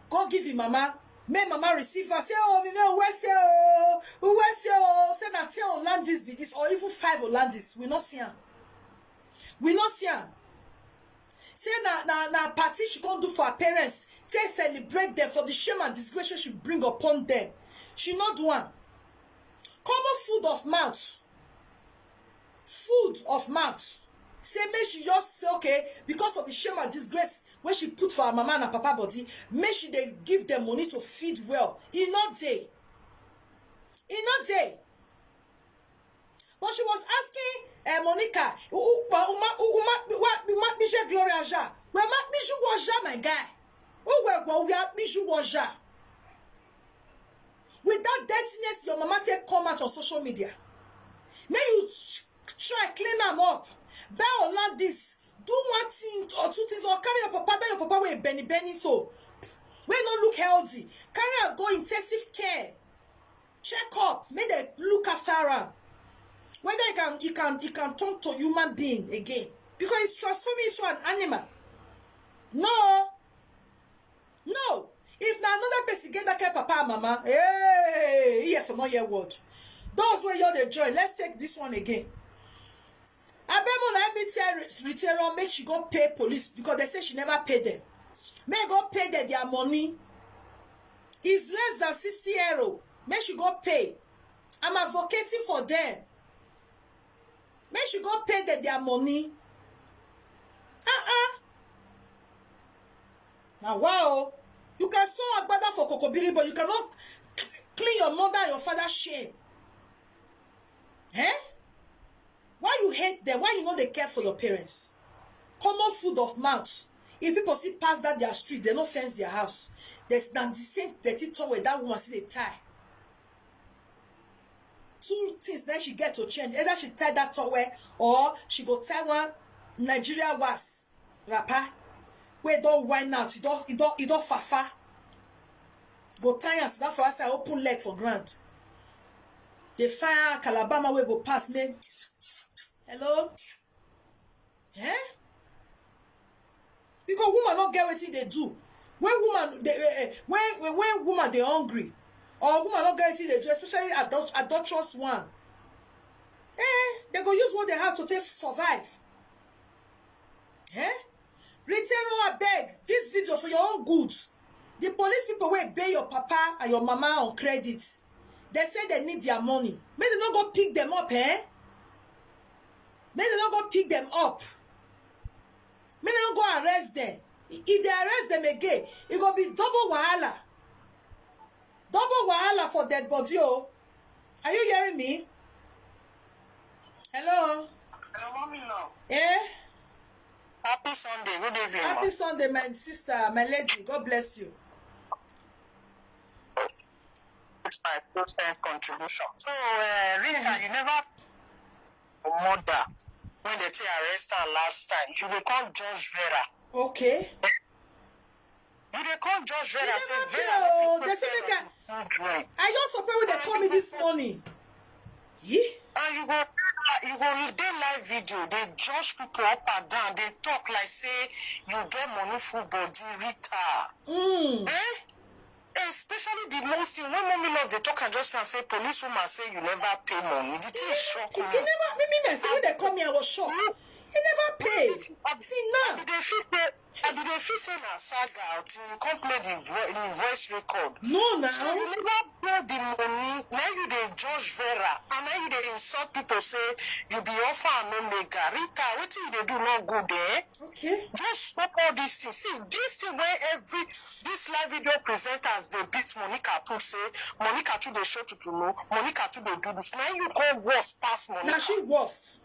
go give him mama. May mama receive her, say, oh, me, me, who say, oh, who say, oh, say na ten Hollandis be this, or even five Hollandis. We not see her. We not see her. Say na, na, na party she come do for her parents. Take celebrate them for the shame and disgrace she bring upon them. She not do am. Common food of mouth. Food of mouth. Say make she just say, okay, because of the shame and disgrace wey she put for her mama and her papa body, make she dey give them money to feed well. E no dey. E no dey. But she was asking, eh, Monica, "U-, u-, pa-, uma, u-, uma, wa-, uma, bije Gloria ja. We ma biju waja, my guy. U we gwa, we a biju waja." With that dirtiness, your mama take come out on social media. May you try clean am up. Buy Hollandis. Do one thing or two things, or carry your papa, that your papa wey Benny Benny so. Wey no look healthy. Carry am go intensive care. Check up. Make they look after am. Whether he can, he can, he can turn to human being again. Because he's transforming into an animal. No. No. If na another person get that kind papa and mama, hey, he for not hear word. Those wey you dey join, let's take this one again. Abemo na me tell re-, retailer make she go pay police because they say she never pay them. May go pay them their money. Is less than sixty euro. Make she go pay. I'm advocating for them. Make she go pay them their money. Uh-uh. Now, wow. You can sew agbada for Kokobiri, but you cannot clean your mother and your father shame. Eh? Why you hate them? Why you know they care for your parents? Common food of mouth. If people see pass that their street, they no fence their house. There's not the same dirty towel that woman see they tie. Two things then she get to change. Either she tie that towel or she go tie one Nigeria was wrapper. Where don't wine out, you don't you don't you don't fafa. Go tie and sit down for outside, open leg for ground. They find Calabar man wey go pass me. Hello? Eh? Because woman not get wetin they do. When woman they, eh, eh, when, when when woman they hungry, or woman not get wetin they do, especially adult, adulterous one, eh, they go use what they have to take survive. Eh? Retail, I beg this video for your own good. The police people will pay your papa and your mama on credit. They say they need their money. Make they not go pick them up, eh? Make they not go pick them up. Make they not go arrest them. If they arrest them again, it go be double wahala. Double wahala for dead body. Oh, are you hearing me? Hello? Hello, mommy love. Eh? Happy Sunday. Good evening. Happy Sunday, my sister, my lady. God bless you. It's my first time contribution. So, uh, Rita, eh, you never mother when they take arrest her last time. You will call Judge Vera. Okay. You dey come judge Vera say Vera no fit take care of children. I just surprise when they call me this morning. Yee. And you go you go dey live video, dey judge people up and down, dey talk like say you get money full body, Rita. Mm. Eh? Especially the most thing when mommy love dey talk and just now say police woman say you never pay money. The thing shock me. He never, me, me, me, see when they call me, I was shocked. He never paid. Till now. They fit pay I be dey feel say na saga you come play the vo the voice record. No na. So you never pay the money, na you dey judge Vera and na you dey insult people say you be Alpha and Omega. Rita, wetin you dey do no good eh? Okay. Just stop all these things. See, this thing wey every this live video presenters dey beat Monica put say Monica too dey show tutunu, Monica too dey do this. Na you come worse pass Monica. Na she worst.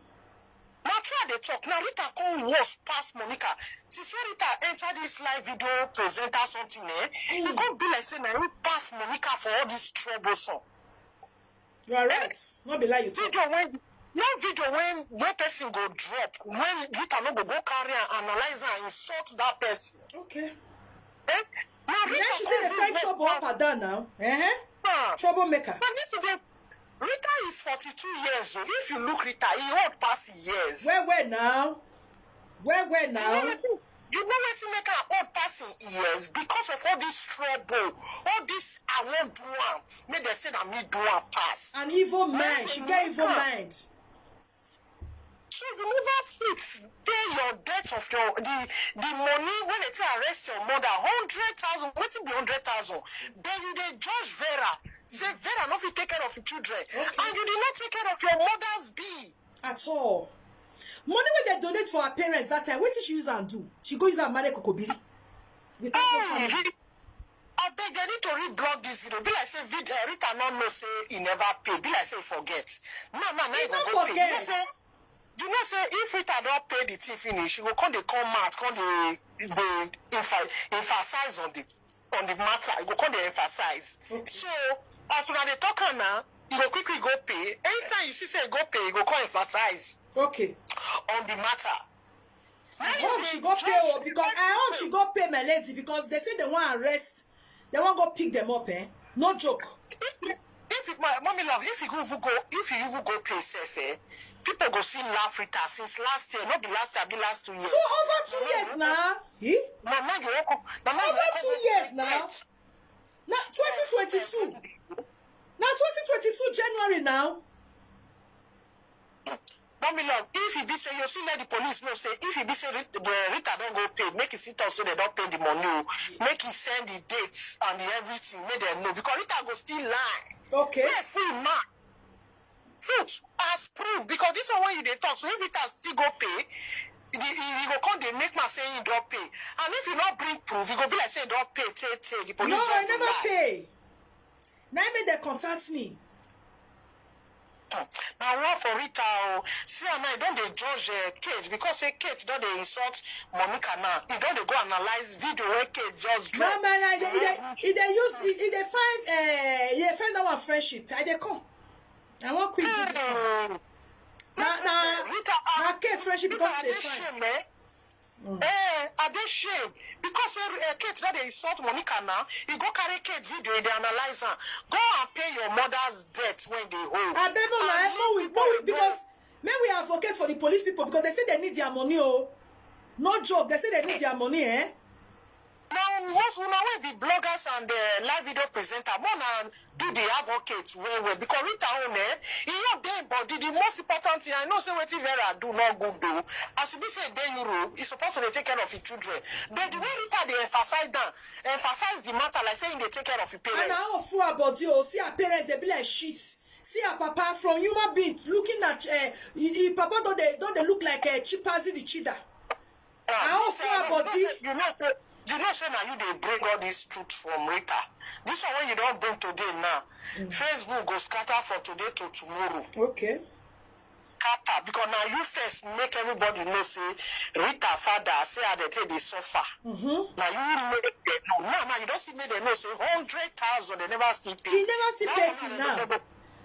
Na true I dey talk. Na Rita come worse pass Monica. Since when Rita enter this live video presenter something, eh? E come be like say na him pass Monica for all this troublesome. You are right. No be lie you talk. Video when no video when when person go drop when Rita no go go carry am analyze am insult that person. Okay. Eh? Na Rita come do trouble up and down now. Uh-huh. Troublemaker. But this today Rita is forty-two years old. If you look Rita, he old pass him years. Well, well now. Well, well now. You know wetin make am old pass him years? Because of all this trouble, all this I wan do am, make dem say na me do am pass. An evil mind. She get evil mind. So you never fit pay your debt of your the the money when they take arrest your mother hundred thousand. Wetin be hundred thousand? Then you dey judge Vera say Vera no fit take care of the children, okay, and you did not take care of your mother's bill at all. Money wey dem donate for her parents that time, wetin she use am do? She go use am marry Kokobiri. Without no family. Abeg, dem need to reblog this video. Be like say vid uh, Rita no know say he never pay. Be like say he forget. Now, now, now he go go pay. You know say, you know say if Rita don pay the thing finish, she go come dey come out, come dey dey empha- emphasize on the on the matter. He go come dey emphasize. Okay. So as una dey talk am now, he go quickly go pay. Anytime you see say he go pay, he go come emphasize. Okay. On the matter. I hope she go pay o because I hope she go pay my lady because they say they wan arrest, they wan go pick them up eh, no joke. If you, if you, my mommy love, if you even go, if you even go pay sef eh, people go still laugh Rita since last year, not the last year, be last two years. So over two years now. Eh? Mama, you won't come. Mama, over two years now. Now twenty twenty-two. Now twenty twenty-two January now. Mommy love, if e be say you still let the police know say if e be say Rit- the Rita don go pay, make e still talk say they don pay the money o, make e send the dates and the everything, make dem know, because Rita go still lie. Okay. Make e free man. Truth as proof, because this one wey you dey talk, so if Rita still go pay, the, he, he go come dey make man say he don pay, and if you no bring proof, e go be like say he don pay tey tey. The police No, I just dey never lie. Pay. Na im make dem contact me. Na one for Rita o. See am now, e don dey judge uh, Kate because say Kate don dey insult Monica now. E don dey go analyze video wey Kate just No, drop. man, I dey, e dey, e dey use, e, e dey find, uh, e dey find our friendship. I dey come. I wan quick do this one. Hmm. Na, na, Rita, na Kate friendship Rita, because I e dey dey find. shame, eh? Eh, I dey shame because uh, Kate don dey insult Monica now. E go carry Kate video, e dey analyze am. Go and pay your mother's debt wey dey owe. Abeg, no, And na, leave no, we, people no, we, alone. Because make we advocate for the police people because they say they need their money. Oh, no joke. They say they need their money, eh? Now, once una wey be bloggers and uh, live video presenter, more na do the advocate well well because Rita own eh, e no dey im body. The most important thing, I know say wetin Vera do no good though. As e be say e dey Europe, e suppose to dey take care of im children. But the way Rita dey emphasize down, emphasize the matter like say im dey take care of im And her parents. own full her body. Oh, see her parents, they be like shit. See her papa from human being looking at uh, his papa don't they don't they look like a chimpanzee the cheetah. Ah, I you don't say, feel you know body. say, you know say, you know say na you dey bring all this truth from Rita. This one wey you don bring today now, Facebook go scatter for today to tomorrow. Okay. Scatter because na you first make everybody know say Rita father say how dem take dey suffer. Mm-hmm. Na you make dem know. Now, now you don see make dem know say hundred thousand dem never still pay. He never still That pay one till na now. dem go,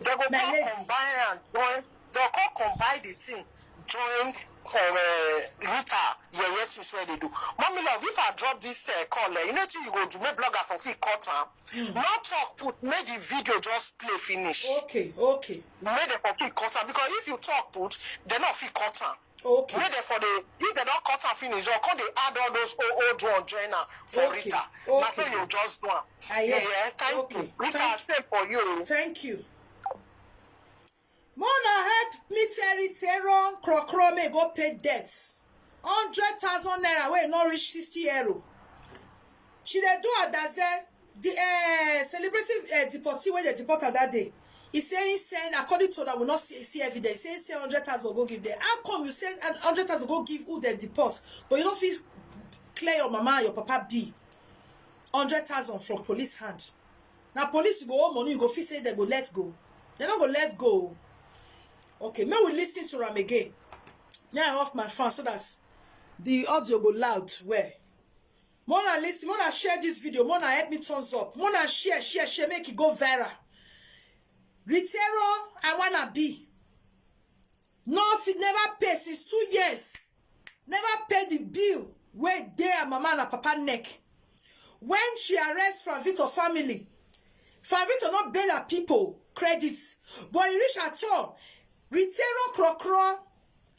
dem go My come late. Combine and join. Dem come combine the thing join uh, Rita yeye things wey dey do. Mommy love, if I drop this uh, call, eh, you know wetin you go do? Make blogger for fit cut am. No talk put, make the video just play finish. Okay, okay, Make dem for fit cut am because if you talk put, dem no fit cut am. okay. Make dem for the if dem don cut am finish, dem come dey add all those old old one join am for Okay, Rita. Na so okay. You just do am. I hear. Yeah, thank Okay, you. Rita, thank same for you. Thank you. Mona help me tell Ritero Krokro may go pay debt. Hundred thousand naira wey no reach sixty euro. She dey do adaze the uh, celebrative uh, deportee wey dey deport her that day. He say he send according to that we not see, see evidence. He say he send hundred thousand go give them. How come you send an hundred thousand go give who they deport, but you don't feel clear your mama and your papa be hundred thousand from police hand. Now police you go owe money, you go feel say they go let go. They not go let go. Okay, may we listen to am again. Now I off my phone so that the audio go loud. Where? Mona listen, Mona share this video, Mona help me thumbs up, Mona share, share, share, make it go viral. Ritero, I wanna be. No, fit never pay since two years. Never pay the bill wey dey her mama and her papa neck. When she arrest Franvito family, Franvito not bail her people credit, but he reach at all. Ritero Krokro,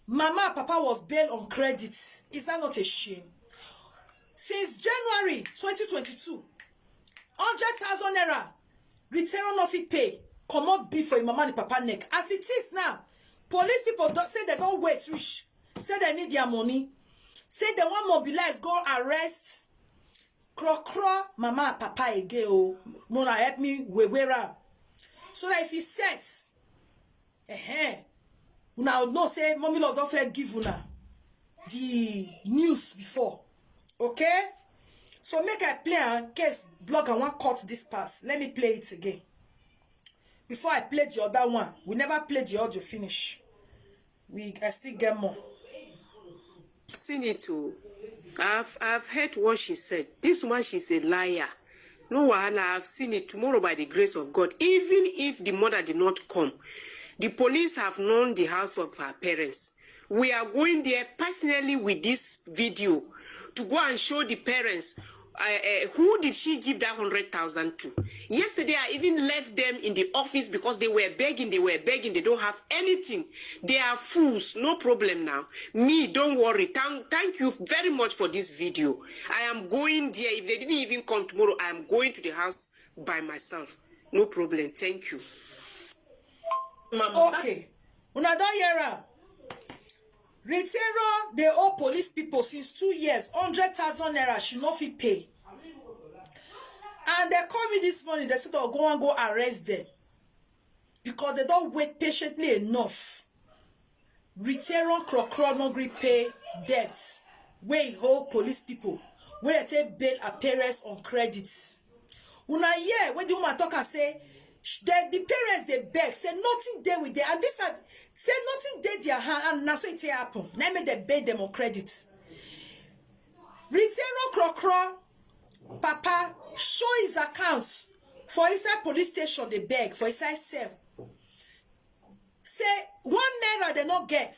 mama and papa was bail on credit. Is that not a shame? Since January twenty twenty-two, hundred thousand naira Ritero no fit pay comot beef for im mama and papa neck. As it is now, police people don say dem don wait reach, say dem need their money, say dem wan mobilize go arrest Krokro mama and papa again o. Mona help me wewe am so that if e set, eh, una know say mommy love don fair give una the news before. Okay, so make I play am case blog and wan cut this pass. Let me play it again. Before I play the other one, we never play the audio finish. We I still get more. Seen it too. I've I've heard what she said. This woman, she's a liar. No wahala, I've seen it. Tomorrow, by the grace of God, even if the mother did not come, the police have known the house of her parents. We are going there personally with this video to go and show the parents. Uh, uh, who did she give that hundred thousand to? Yesterday, I even left them in the office because they were begging, they were begging, they don't have anything. They are fools, no problem now. Me, don't worry. Thank, thank you very much for this video. I am going there. If they didn't even come tomorrow, I am going to the house by myself. No problem. Thank you. Mama, Okay, una don hear am. Ritero dey owe police people since two years, hundred thousand naira she no fit pay. And they call me this morning, they say they go and go arrest them because they don't wait patiently enough. Ritero Krokro no gree pay debt wey he hold police people, wey they take bail her parents on credit. Una hear when the woman talk and say, sh- the, the parents they beg, say nothing dey with them, and this are say nothing dey their hand, and na so it take happen. Na make they bail them on credit. Ritero Krokro, Papa, show his accounts for inside police station, they beg for inside cell. Say one naira they no get.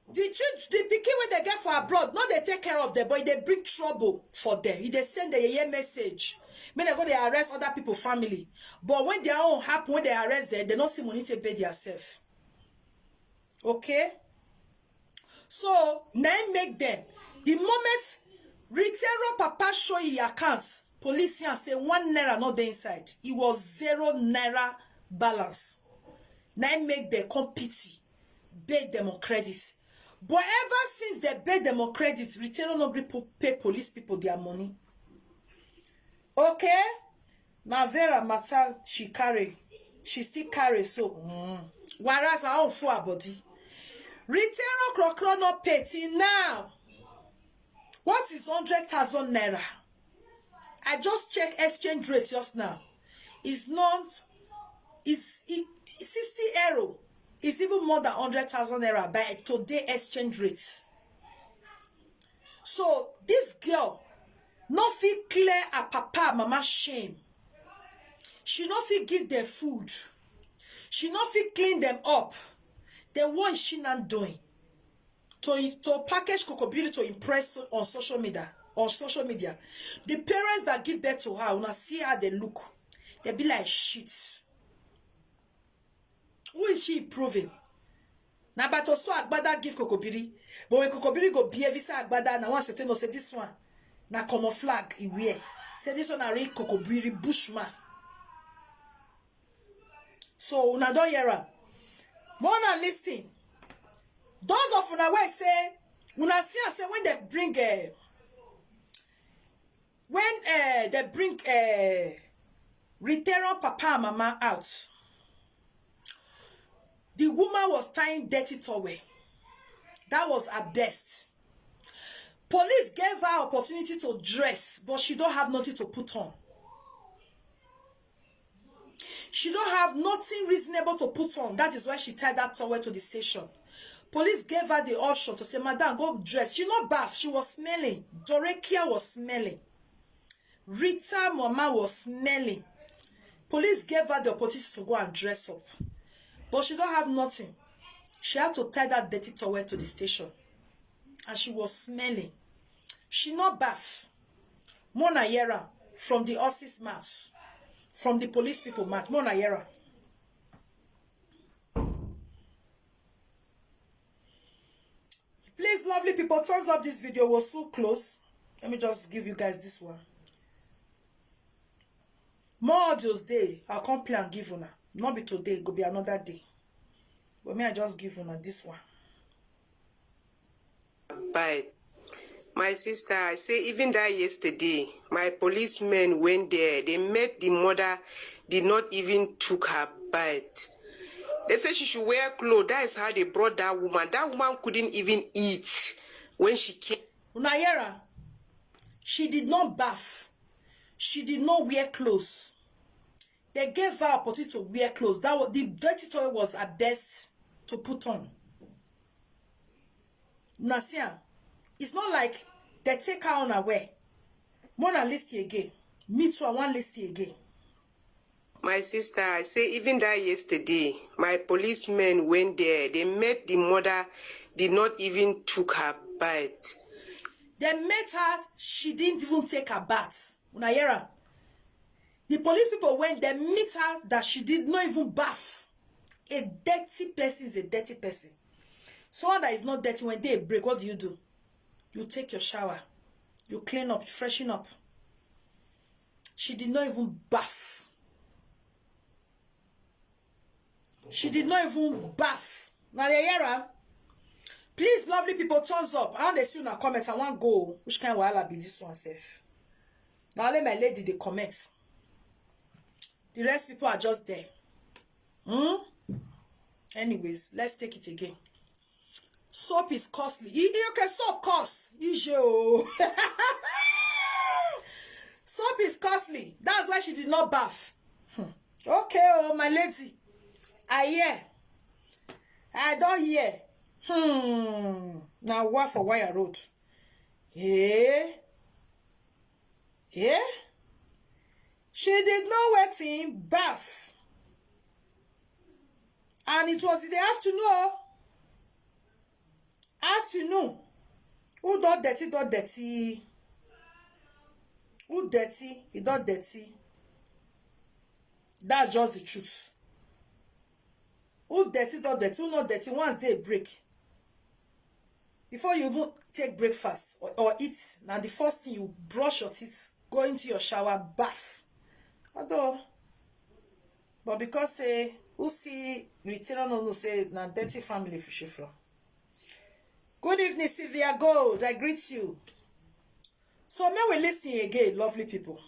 The children, the pikin wey they get for abroad, no they take care of them, but they bring trouble for them. If they send the yeye message, may they go they arrest other people family. But when their own happen, when they arrest them, they no see money to pay themselves. Okay? So, na im make them. The moment Ritero Papa show his accounts, police here say one naira not dey inside. It was zero naira balance. Na im make them come pity, bail them on credit. But ever since they bail them on credit, Ritero no gree po- pay police people their money. Okay? Na Vera matter she carry, she still carry so. Mm. Whereas her own full her body. Ritero Krokro no pay till now. What is hundred thousand naira? I just check exchange rate just now. It's not, it's it, sixty euro. It's even more than hundred thousand naira by today exchange rate. So this girl no fit clear her papa and mama shame. She no fit give them food. She no fit clean them up. Then what is she not doing? To, to package Kokobiri to impress on social media. On social media, the parents that give birth to her, una see how they look. They be like shit. Who is she improving? Na but also Agbada give Kokobiri. But when Kokobiri go behave, say Agbada na one certain no say this one na common flag he wear. Say this one na real Kokobiri bushman. So una don hear am. More na listen. Those of una wey say una see am say when they bring uh, when uh, they bring uh, Ritero papa and mama out, the woman was tying dirty towel. That was her best. Police gave her opportunity to dress, but she don't have nothing to put on. She don't have nothing reasonable to put on. That is why she tied that towel to the station. Police gave her the option to say, "Madam, go dress." She not bath. She was smelling. Dorekia was smelling. Rita mama was smelling. Police gave her the opportunity to go and dress up. But she don't have nothing. She had to tie that dirty towel to the station. And she was smelling. She not bath. Mona Yera from the horse's mouth. From the police people mouth. Mona Yera. Please, lovely people, thumbs up this video. We'll soon close. Let me just give you guys this one. More audios day. I'll come play and give una. Not be today, go be another day. But me, I just give una this one. Bye. My sister, I say even that yesterday, my policemen went there. They met the mother, did not even took her bath. They said she should wear clothes. That is how they brought that woman. That woman couldn't even eat when she came. Una hear am? She did not bath. She did not wear clothes. They gave her opportunity to wear clothes. That was, the dirty towel was her best to put on. Now see am, it's not like they take her unaware. Mona list again. Me too, I want list again. My sister, I say even that yesterday, my policemen went there. They met the mother, did not even took her bath. They met her, she didn't even take her bath. Una hear am? The police people went, they meet her that she did not even bath. A dirty person is a dirty person. Someone that is not dirty, when day break, what do you do? You take your shower, you clean up, you freshen up. She did not even bath. She did not even bath. Now they hear her. Please, lovely people, thumbs up. I want to see una comment. I want go. Which kind of wahala be this one sef? Now let my lady dey comment. The rest people are just there. Hmm? Anyways, let's take it again. Soap is costly. E- e- okay, soap cost. Ije o. Soap is costly. That's why she did not bath. Hmm. Okay, oh my lady. I hear. I don't hear. Hmm. Now what for Wire Road? Eh? Eh? She did not wet in bath. And it was in the afternoon. Oh. Afternoon. Who don dirty, don dirty. Who dirty, he don dirty. That's just the truth. Who dirty, don dirty. Who not dirty, once they break. Before you even take breakfast or, or eat, now the first thing you brush your teeth, go into your shower, bath. Although, but because say, who see retainer no know say na dirty family for Shifra. Good evening, Sylvia Gold. I greet you. So may we listen again, lovely people.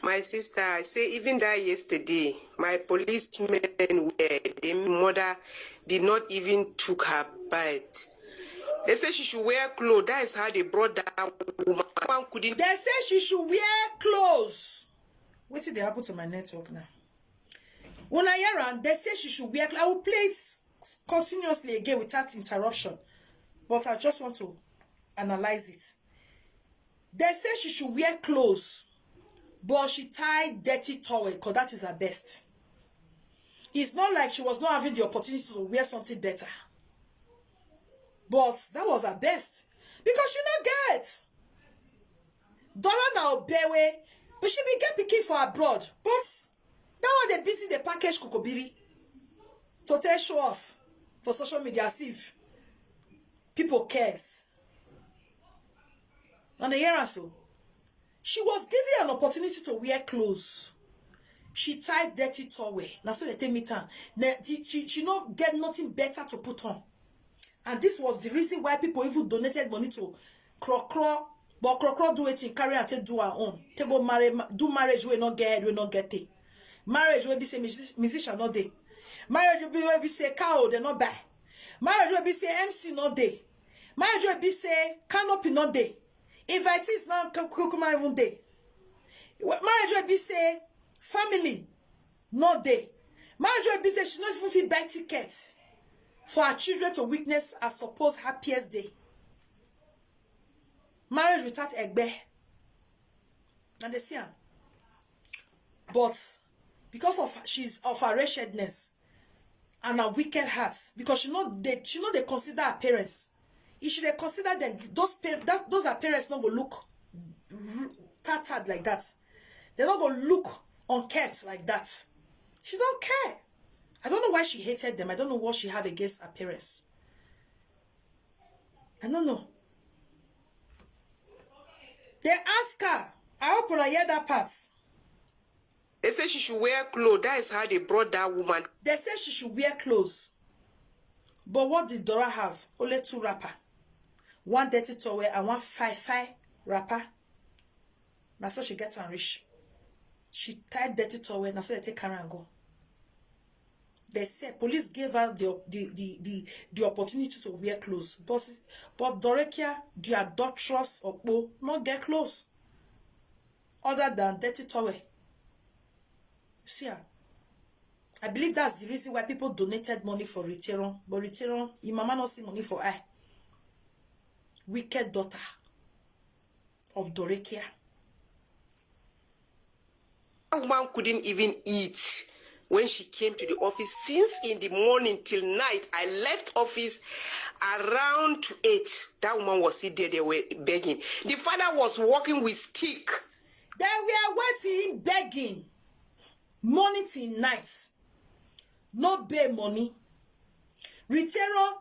My sister, I say even that yesterday, my policemen were the mother did not even took her bite. They say she should wear clothes. That is how they brought that woman. One couldn't. They say she should wear clothes. What did they happen to my network now? When I hear am, they say she should wear. I will play it continuously again without interruption, but I just want to analyze it. They say she should wear clothes, but she tied dirty towel because that is her best. It's not like she was not having the opportunity to wear something better, but that was her best because she not get. Dora na obewe, but she be get pikin for abroad, but that one they busy the package kokobiri to take show off for social media as if people cares. And they hear us so. She was given an opportunity to wear clothes. She tied dirty towel. Now so they take me time. She, she, she not get nothing better to put on. And this was the reason why people even donated money to Krokro. But Krokro do it in carry and take do her own. Take go marry, do marriage we not get, we not get it. Marriage will be say musician not day. Marriage will be will be say cow they not buy. Marriage will be say M C not day. Marriage will be say canopy not day. Invitees now kukuma even day. Marriage will be say family not day. Marriage will be say she not even fit buy ticket for her children to witness her supposed happiest day. Marriage without egbe. And they see her. But because of she's of her wretchedness and her wicked heart, because she not they she not they consider her parents. If she they consider them, those that those are parents not go look tattered like that. They not go look unkept like that. She don't care. I don't know why she hated them. I don't know what she had against her parents. I don't know. They ask her. I hope I hear that part. They say she should wear clothes. That is how they brought that woman. They say she should wear clothes. But what did Dora have? Only two wrapper. One dirty towel and one fine fine wrapper. Now so she gets and rich. She tied dirty towel. Now so they take her and go. They said police gave her the the the the, the opportunity to wear clothes. But but Dorekia, the adulterous Okpo, not get clothes other than dirty towel. You see her? I believe that's the reason why people donated money for Riteron. But Riteron, your mama not see money for her. Wicked daughter of Dorekia. That woman couldn't even eat when she came to the office since in the morning till night. I left office around to eight. That woman was sitting there, they were begging. The father was walking with stick. They were waiting, begging. Morning till night. No bail money. Riteron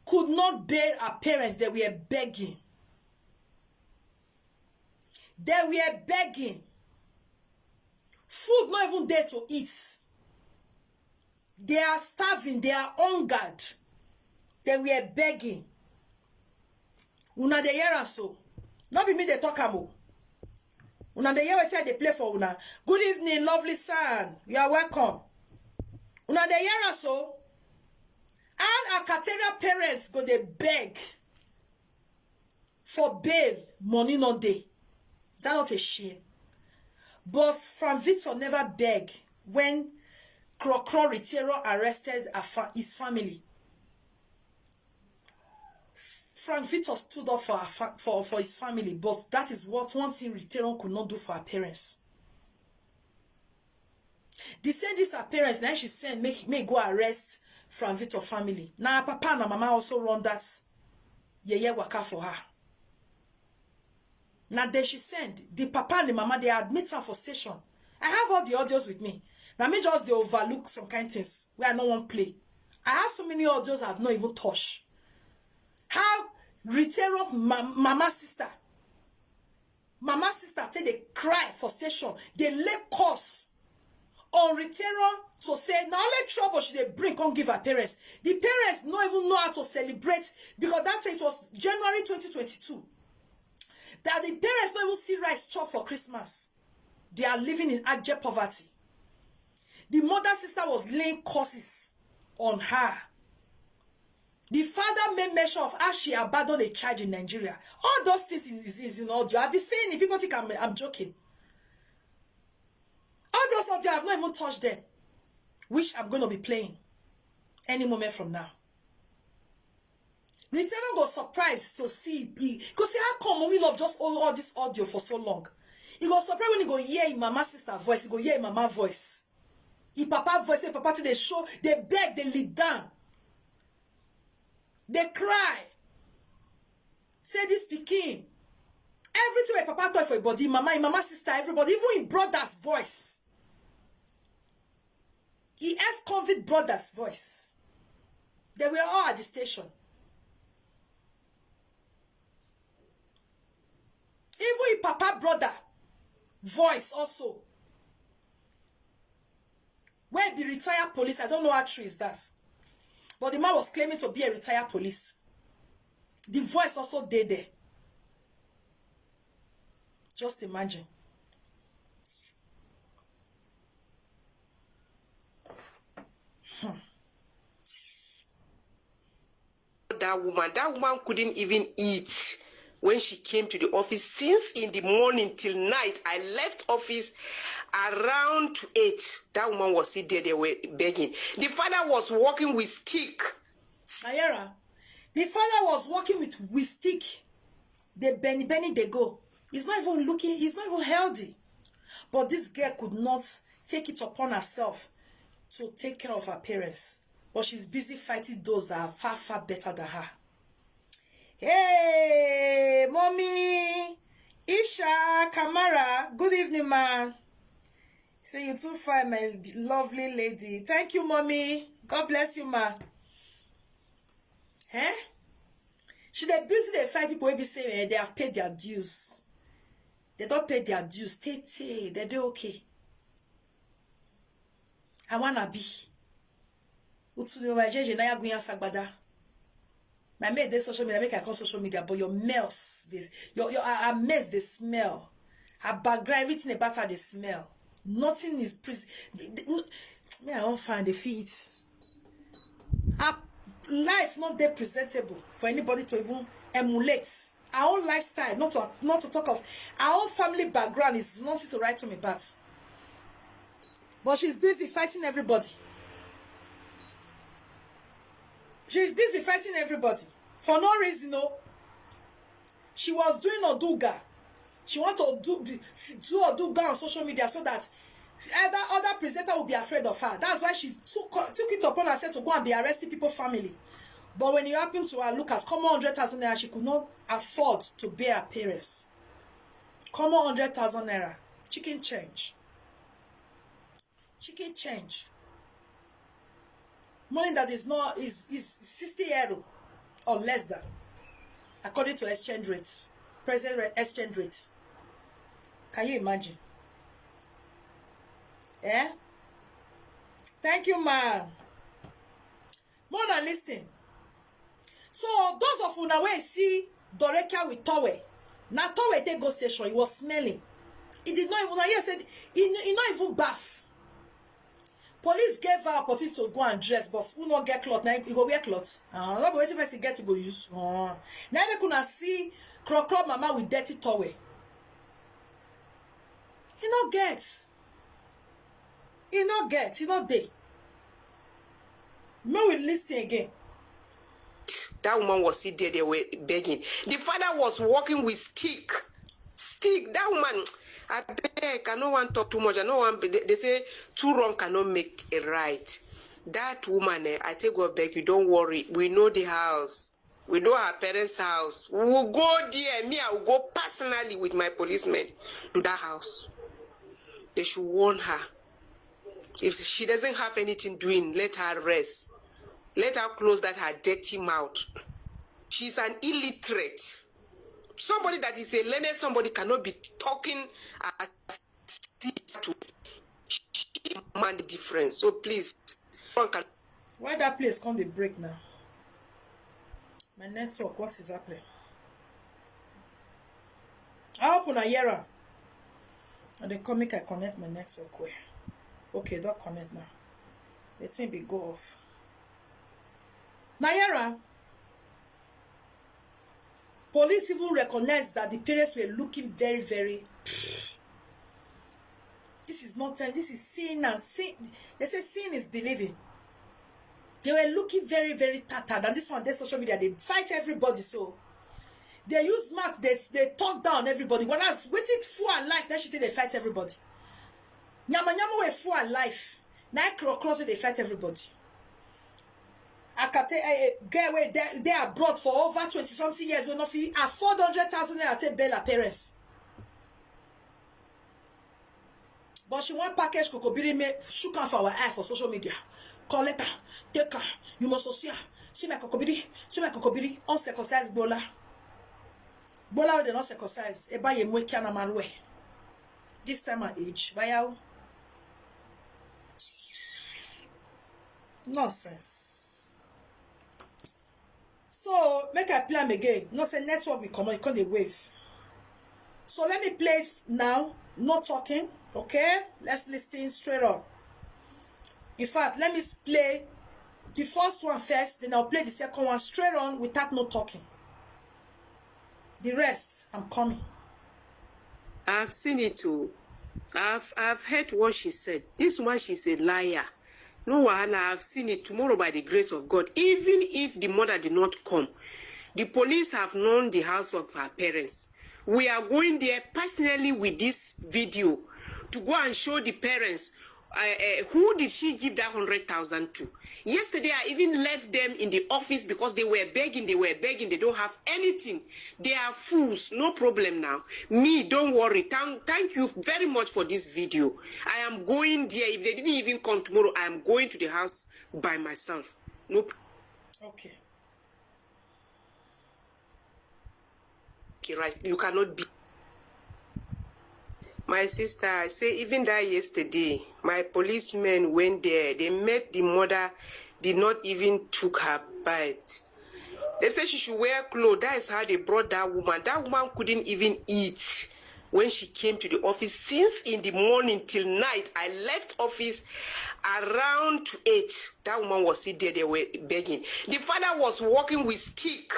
could not bail her parents. They were begging. They were begging. Food not even there to eat. They are starving. They are hungered. They were begging. Una dey hear am so? No be me dey talk am o. Una dey hear wetin I dey play for una? Good evening, lovely son. You are welcome. Una dey hear am so? And Akateria parents go dey beg for bail, money no dey. Is that not a shame? But Frank Victor never beg when Krokro Ritero arrested a fa- his family. Frank Victor stood up for, her fa- for, for his family, but that is what one thing Ritero could not do for her parents. The same this her parents, now she send make, make go arrest Frank Victor family. Now her papa and her mama also run that yeye waka for her. Now then she send the papa and the mama, they admit her for station. I have all the audios with me. Now me just dey overlook some kind things where I no wan play. I have so many audios I've not even touched. How Ritero ma- mama sister, mama sister take dey cry for station, dey lay curse on Ritero to say na only trouble she dey bring come give her parents. The parents no even know how to celebrate because that time it was January twenty twenty-two. That the parents no even see rice chop for Christmas. They are living in abject poverty. The mother sister was laying curses on her. The father made mention of how she abandoned a child in Nigeria. All those things is, is in audio. I've been saying it. People think I'm, I'm joking. All those audio, I've not even touched them, which I'm going to be playing any moment from now. Ritero go surprise to see e go say, "How come Mommy Love just hold all this audio for so long?" He go surprise when he go hear him mama sister voice, he go hear him mama voice, him papa voice, say papa till dey show, dey beg, dey lead down, dey cry. Say this pikin, everything wey papa talk for him body, mama, him mama sister, everybody, even him brother's voice. He ex-convict brother's voice. They were all at the station. Even his papa brother voice also. Where the retired police, I don't know how true is that. But the man was claiming to be a retired police. The voice also dey there. Just imagine. That woman, that woman couldn't even eat when she came to the office since in the morning till night. I left office around eight. That woman was still there, they were begging. The father was walking with stick. Ayera, the father was walking with, with stick. They benny benny they go. He's not even looking, he's not even healthy. But this girl could not take it upon herself to take care of her parents. But she's busy fighting those that are far, far better than her. Hey, mommy, Isha, Kamara, good evening, ma. Say you too fine, my lovely lady. Thank you, mommy. God bless you, ma. Eh? She dey busy dey fight people wey be say, eh, they have paid their dues. They don't pay their dues. Tey tey, they dey okay. I wanna be. Utu ni wa jeje na ya gunya sagbada. My mate dey social media, make I come social media, but your males, this your your her males dey smell. Her background, everything about her dey smell. Nothing is pres. Me, I don't find the feet. Her life not dey presentable for anybody to even emulate. Her own lifestyle, not to not to talk of her own family background, is nothing to write home about. But she's busy fighting everybody. She's busy fighting everybody for no reason. No, she was doing Oduga. She want to do do Oduga on social media so that other other presenter will be afraid of her. That's why she took took it upon herself to go and be arresting people family. But when it happened to her, look at common hundred thousand naira, she could not afford to pay her parents. Common hundred thousand naira, chicken change. Chicken change. Money that is not is is sixty euro or less than, according to exchange rate, present rate, exchange rate. Can you imagine? Eh? Thank you, ma. More than listen. So those of una wey see Dorekia with towel. Na towel e take go station, he was smelling. He did not even, I hear said, he, he not even bath. Police gave her opportunity to go and dress, but who no get cloth, na he go wear cloth. Uh, no be wetin person get, he go use. Uh, na make una see crocro mama with dirty towel. He no get. He no get. He no dey. No, we listen again. That woman was still there, they were begging. The father was walking with stick. Stick. That woman, I beg, I no want talk too much. I no want, they, they say two wrong cannot make a right. That woman, eh, I take God beg you, don't worry. We know the house. We know her parents' house. We will go there. Me, I will go personally with my policemen to that house. They should warn her. If she doesn't have anything doing, let her rest. Let her close that her dirty mouth. She's an illiterate. Somebody that is a learned somebody cannot be talking as this to she man difference. So please, one can Why that place come dey break now? My network, what is happening? I hope una hear am. And they come make I connect my network well. Okay, don't connect now. The thing be go off. Now hear am. Police even recognize that the parents were looking very, very. This is not time. This is seeing and seeing. They say seeing is believing. They were looking very, very tattered. And this one, they social media, they fight everybody. So they use mat, they, they talk down everybody. Whereas waiting for her life, then she think they fight everybody. Nyama nyama way for her life. Now close, they fight everybody. Akate, eh, eh, girl wey dey, dey abroad for over twenty something years, wey no fit afford hundred thousand naira take bail her parents. But she wan package Kokobiri, make shook am for our eye for social media. Collect am, take am, you must see am. See my Kokobiri, see my Kokobiri, uncircumcised gbola. Gbola wey dem no circumcise, eba ye mwe kiana marue. This time and age, bayawo. Nonsense. So make I play am again. No say network will come, you come dey wave. So let me play it now. No talking. Okay? Let's listen straight on. In fact, let me s- play the first one first, then I'll play the second one straight on without no talking. The rest, I'm coming. I've seen it too. I've I've heard what she said. This woman, she's a liar. No wahala, I've seen it. Tomorrow, by the grace of God, even if the mother did not come, the police have known the house of her parents. We are going there personally with this video to go and show the parents. Uh, uh, who did she give that hundred thousand to? Yesterday, I even left them in the office because they were begging, they were begging, they don't have anything. They are fools, no problem now. Me, don't worry. Thank, thank you very much for this video. I am going there. If they didn't even come tomorrow, I am going to the house by myself. No. Okay. Okay, right. You cannot be. My sister, I say even that yesterday, my policemen went there. They met the mother, did not even took her bite. They say she should wear clothes. That is how they brought that woman. That woman couldn't even eat when she came to the office since in the morning till night. I left office around eight. That woman was still there. They were begging. The father was walking with stick.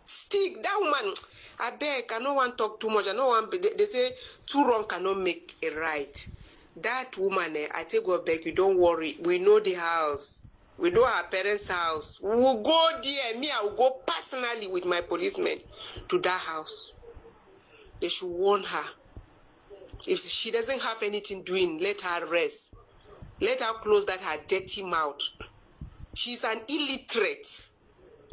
Stick. That woman, I beg, I no want talk too much. I no want. They, they say two wrong cannot make a right. That woman, eh, I take God beg you, don't worry. We know the house. We know her parents' house. We will go there. Me, I will go personally with my policemen to that house. They should warn her. If she doesn't have anything doing, let her rest. Let her close that her dirty mouth. She's an illiterate.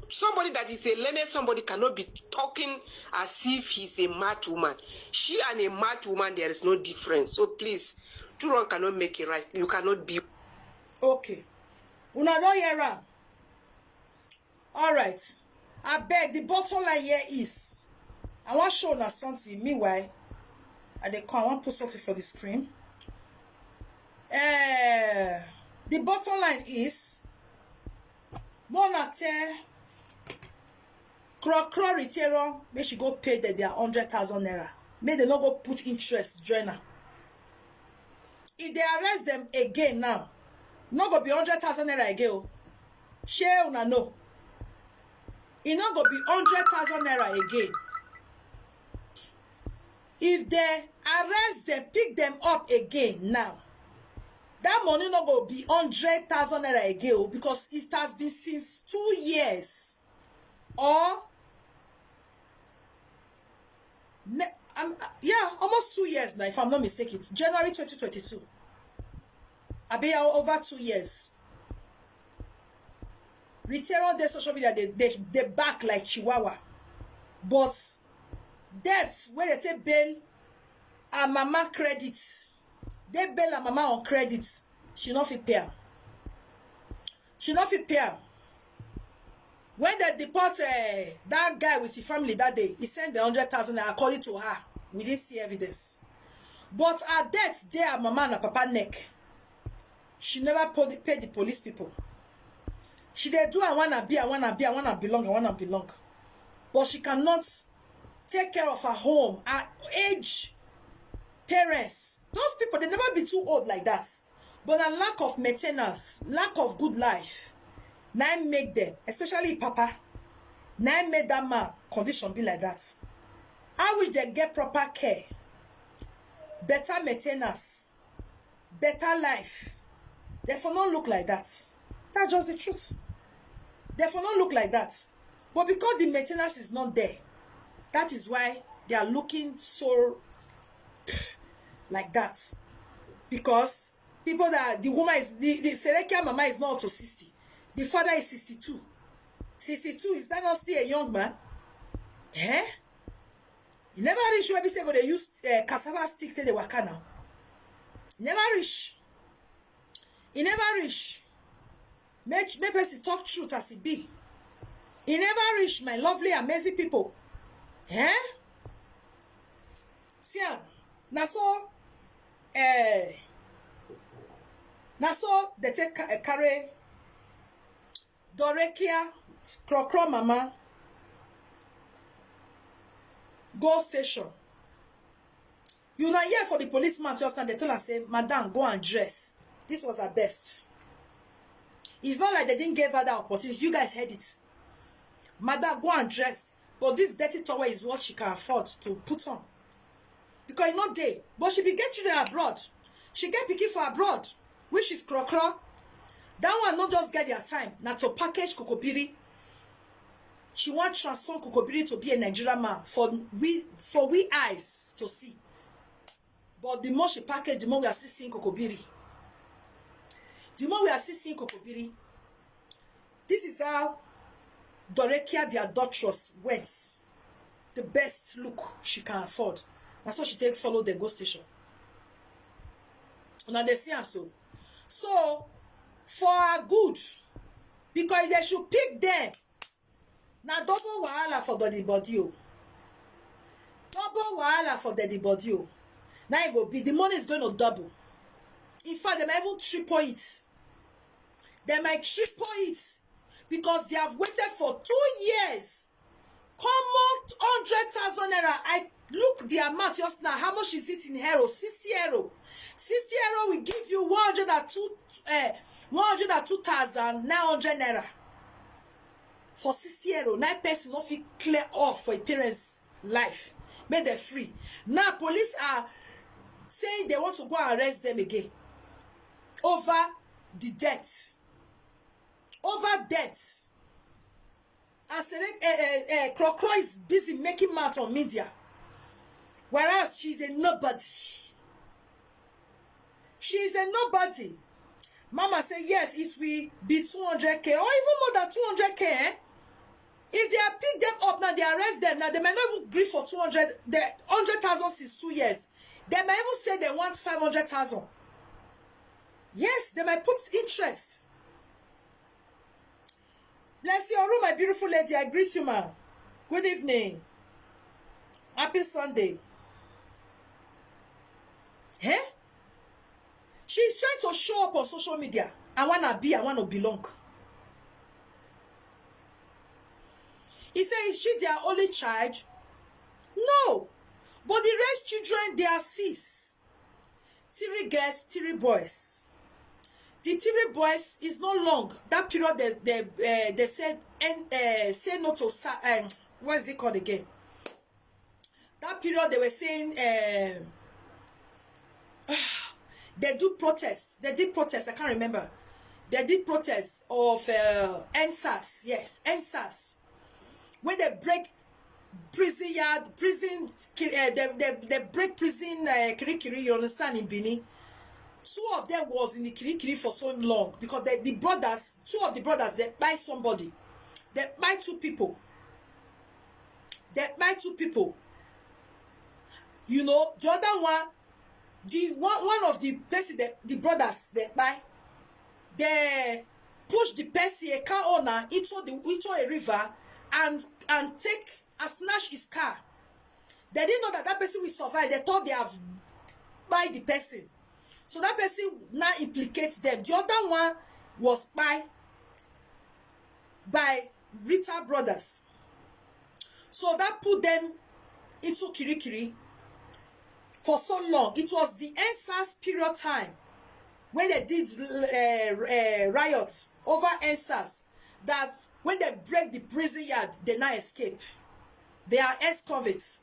Somebody that is a learned somebody cannot be talking as if he's a mad woman. She and a mad woman, there is no difference. So please, two wrong cannot make a right. You cannot be. Okay. Una don hear am. All right. I beg, the bottom line here is, I wan show una something. Meanwhile, I dey come. I wan put something for the screen. Eh, the bottom line is, Mona tell Krokro Ritero, make she go pay the, their hundred thousand naira. Make they no go put interest join her. If they arrest them again now, no go be hundred thousand naira again o. Shey una know? E no go be hundred thousand naira again. If they arrest them, pick them up again now, that money no go be hundred thousand naira again o, because it has been since two years or ne- um, yeah, almost two years now, if I'm not mistaken. January twenty twenty-two. Abi, yeah, over two years. Ritero dey social media, they, they, they back like chihuahua. But debt wey they take bail her mama credit, they bail her mama on credit, she no fit pay am. She no fit pay am. When they deport uh, that guy with his family that day, he sent the hundred thousand naira according to her. We didn't see evidence. But her debt dey her mama and her papa neck. She never pay the, pay the police people. She dey do, "I wanna be, I wanna be, I wanna belong, I wanna belong." But she cannot take care of her home, her age parents. Those people, they never be too old like that. But a lack of maintenance, lack of good life, na im make them, especially papa, na im make that man condition be like that. I wish they get proper care, better maintenance, better life. They for not look like that. That's just the truth. They for not look like that. But because the maintenance is not there, that is why they are looking so like that. Because people that the woman is the, the Serekia mama is not up to sixty. The father is sixty-two. Sixty-two, is that not still a young man? Eh? You never reach where be say go they use uh, cassava stick till they waka now. Never reach. He never reach. Make make person talk truth as e be. E never reach, my lovely, amazing people. Eh? See am, na so eh, na so they take ca- eh, carry Dorekia Krokro mama go station. You na hear for the policeman just now, they tell am say, "Madam, go and dress." This was her best. It's not like they didn't give her that opportunity. You guys heard it. "Madam, go and dress." But this dirty towel is what she can afford to put on. Because e no dey. But she be get children abroad. She get pikin for abroad, which is Krokro. That one no just get their time. Na to package Kokobiri. She wan transform Kokobiri to be a Nigerian man for we for we eyes to see. But the more she package, the more we are still seeing Kokobiri. The more we are still seeing Kokobiri. This is how Dorekia the adulteress went. The best look she can afford. Na so she take follow the go station. Una dey see am so. So for her good, because they should pick them. Na double wahala for the body o. Double wahala for the body o. Now it go be the money is going to double. In fact, they might even triple it. They might triple it because they have waited for two years. Common hundred thousand naira. I look the amount just now. How much is it in euro? Sixty euro. Sixty euro will give you one hundred and two, uh, one hundred and two thousand nine hundred naira. For sixty euro, nine person no fit clear off for a parent's life. Make them free. Now, police are saying they want to go and arrest them again over the debt. Over debt. As uh, uh, uh, Krokro is busy making mouth on media, whereas she's a nobody. She is a nobody. Mama say yes, it will be two hundred k or even more than two hundred k. Eh? If they are pick them up now, they arrest them now, they might not even agree for two hundred, the hundred thousand since two years. They might even say they want five hundred thousand. Yes, they might put interest. Bless your room, my beautiful lady. I greet you, ma. Good evening. Happy Sunday. Eh? She's trying to show up on social media. I wanna be, I wanna belong. He say, is she their only child? No. But the rest children, they are six. Three girls, three boys. The three boys is not long. That period, they they uh, they said and uh, say no to sa- um, what is it called again? That period they were saying um, they do protest. They did protest. I can't remember. They did protest of uh, N sars. Yes, N sars. When they break prison yard, prison, uh, they, they, they break prison uh, kirikiri, you understand, in Benin. Two of them was in the kirikiri for so long because they, the brothers, two of the brothers, they buy somebody. They buy two people. They buy two people. You know, the other one, the one, one of the person, the, the brothers, they buy, they push the person, a car owner, into the into a river and and take and snatch his car. They didn't know that that person will survive. They thought they have buy the person. So that person now implicates them. The other one was by by Rita brothers. So that put them into kirikiri for so long. It was the N sars period time when they did uh, uh, riots over N sars that when they break the prison yard, they now escape. They are ex-convicts.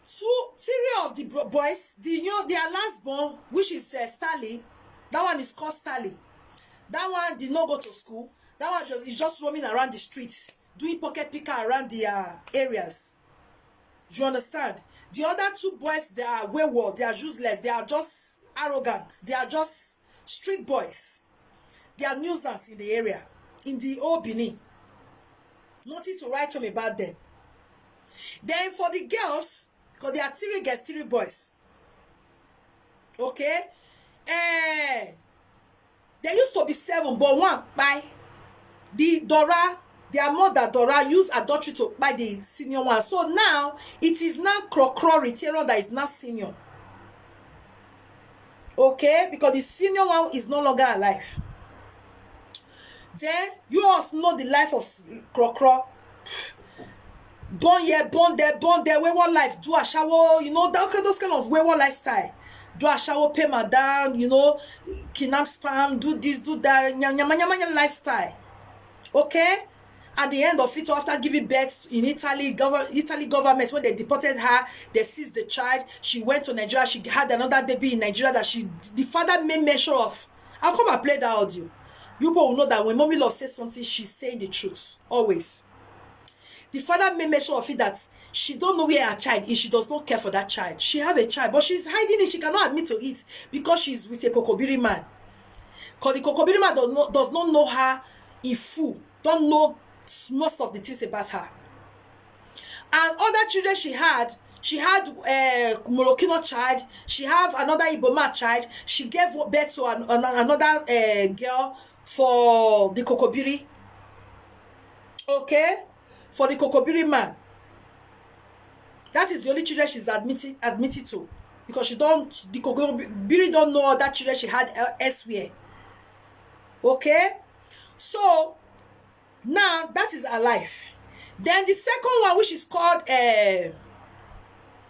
Two, three of the bro- boys, the young, their last born, which is uh, Starly, that one is called Starly. That one did not go to school. That one just is just roaming around the streets, doing pocket picker around the uh, areas. You understand? The other two boys, they are wayward, they are useless, they are just arrogant, they are just street boys. They are nuisance in the area, in the whole Benin. Nothing to write home about them. Then for the girls, because they are three girls, three boys. Okay? Eh, they used to be seven, but one by the Dora, their mother Dora used adultery to buy the senior one. So now it is now Krokro Retero that is now senior. Okay, because the senior one is no longer alive. Then you also know the life of s- Krokro. Born here, born there, born there. Wayward life, do ashawo, you know, that okay, those kind of wayward lifestyle. Do ashawo, pay madam, you know, kidnap spam, do this, do that, nyam nyam nyam nyam lifestyle. Okay? At the end of it, after giving birth in Italy, govern, Italy government, when they deported her, they seized the child. She went to Nigeria. She had another baby in Nigeria that she, the father made mention of. I'll come and play that audio. You people will know that when Mommy Love says something, she's saying the truth always. The father made mention of it that she don't know where her child is. She does not care for that child. She have a child, but she's hiding it. She cannot admit to it because she's with a Kokobiri man. Because the Kokobiri man does not, does not know her in full, don't know s- most of the things about her. And other children she had, she had uh, Morokino child, she have another Iboma child, she gave birth to an, an, another uh, girl for the Kokobiri. Okay? For the Kokobiri man. That is the only children she's admitted admitted to because she don't the Kokobiri don't know other children she had el- elsewhere. Okay? So now that is her life. Then the second one, which is called uh,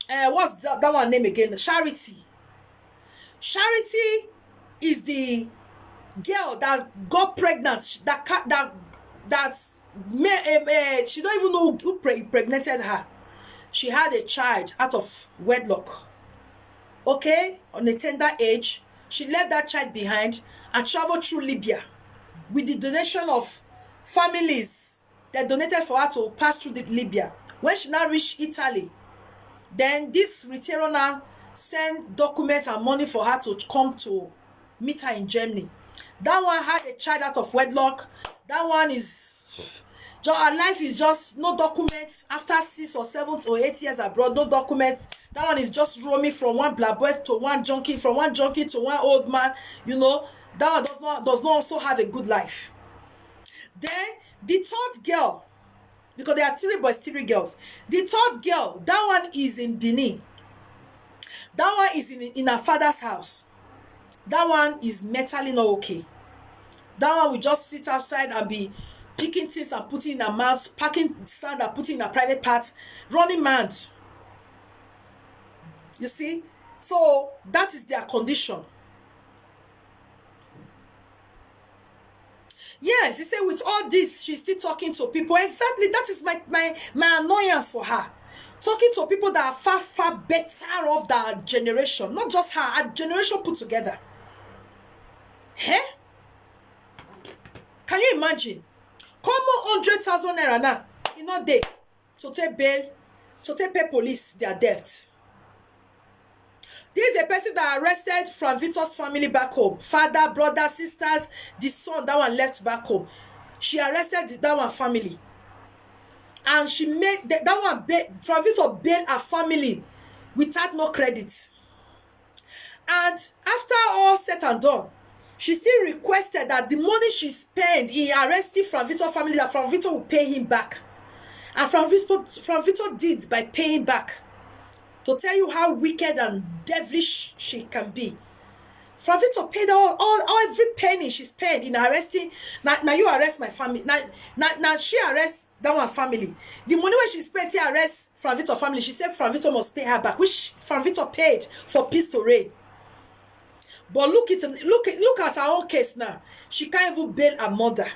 uh, what's that, that one name again? Charity. Charity is the girl that got pregnant, that ca- that that may, uh, uh, she don't even know who pre- pregnanted her. She had a child out of wedlock. Okay, on a tender age, she left that child behind and traveled through Libya with the donation of families that donated for her to pass through the Libya. When she now reached Italy, then this retailer now send documents and money for her to come to meet her in Germany. That one had a child out of wedlock. That one is just her life is just no documents after six or seven or eight years abroad, no documents. That one is just roaming from one black boy to one junkie, from one junkie to one old man. You know, that one does not does not also have a good life. Then the third girl, because there are three boys, three girls. The third girl, that one is in Benin. That one is in, in her father's house. That one is mentally not okay. That one will just sit outside and be picking things and putting in her mouth, packing sand and putting in her private parts, running mad. You see? So that is their condition. Yes, he said with all this, she's still talking to people. Exactly, that is my my my annoyance for her. Talking to people that are far, far better off than her generation. Not just her, her generation put together. Eh? Can you imagine? Common hundred thousand naira now, e no dey to take bail, to take pay police their debt. This is a person that arrested Frank Victor's family back home. Father, brother, sisters, the son, that one left back home. She arrested that one family. And she made the, that one, bail, Frank Victor bailed her family without no credit. And after all said and done, she still requested that the money she spent in arresting Frank Victor family, that Frank Victor will pay him back. And Frank Victor, Frank Victor did by paying back. To tell you how wicked and devilish she can be. Frank Victor paid all, all, all every penny she spent in arresting. Now, now you arrest my family. Now, now, now she arrests that one family. The money where she spent to arrest Frank Victor family, she said Frank Victor must pay her back, which Frank Victor paid for peace to reign. But look at look at look at her own case now. She can't even bail her mother.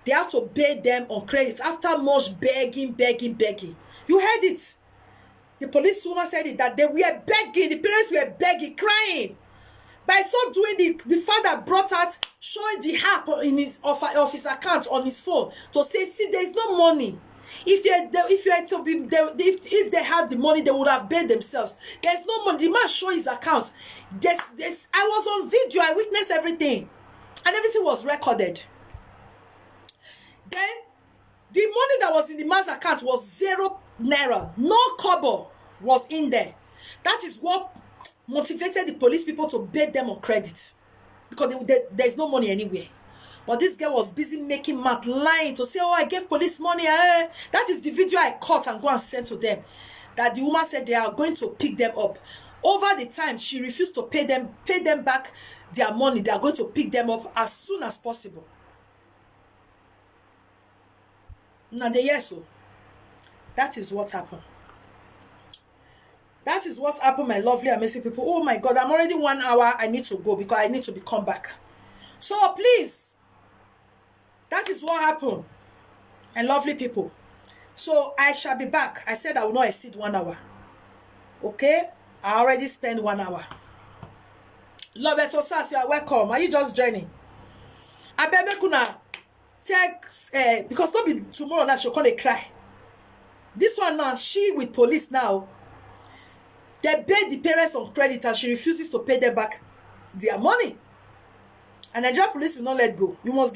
They have to bail them on credit after much begging, begging, begging. You heard it. The police woman said it, that they were begging. The parents were begging, crying. By so doing, the, the father brought out, showing the app in his of, of his account on his phone to say, "See, there is no money. If they, they if you are to be, they, if if they had the money, they would have paid themselves. There's no money." The man show his account. This this I was on video. I witnessed everything, and everything was recorded. Then the money that was in the man's account was zero naira. No kobo was in there. That is what motivated the police people to bait them on credit, because they, they, there's no money anywhere. But this girl was busy making mad, lying to say, "Oh, I gave police money." Eh. That is the video I cut and go and send to them. That the woman said they are going to pick them up. Over the time, she refused to pay them, pay them back their money. They are going to pick them up as soon as possible. Now the yes, so that is what happened. That is what happened, my lovely, amazing people. Oh my God, I'm already one hour. I need to go because I need to be come back. So please, that is what happened, my lovely people. So I shall be back. I said I will not exceed one hour. Okay? I already spent one hour. Love it, so Sas, you are welcome. Are you just joining? I beg make una take, uh, because not be tomorrow now she'll come and cry. This one now, she with police now. They paid the parents on credit and she refuses to pay them back their money. And Nigerian police will not let go. You must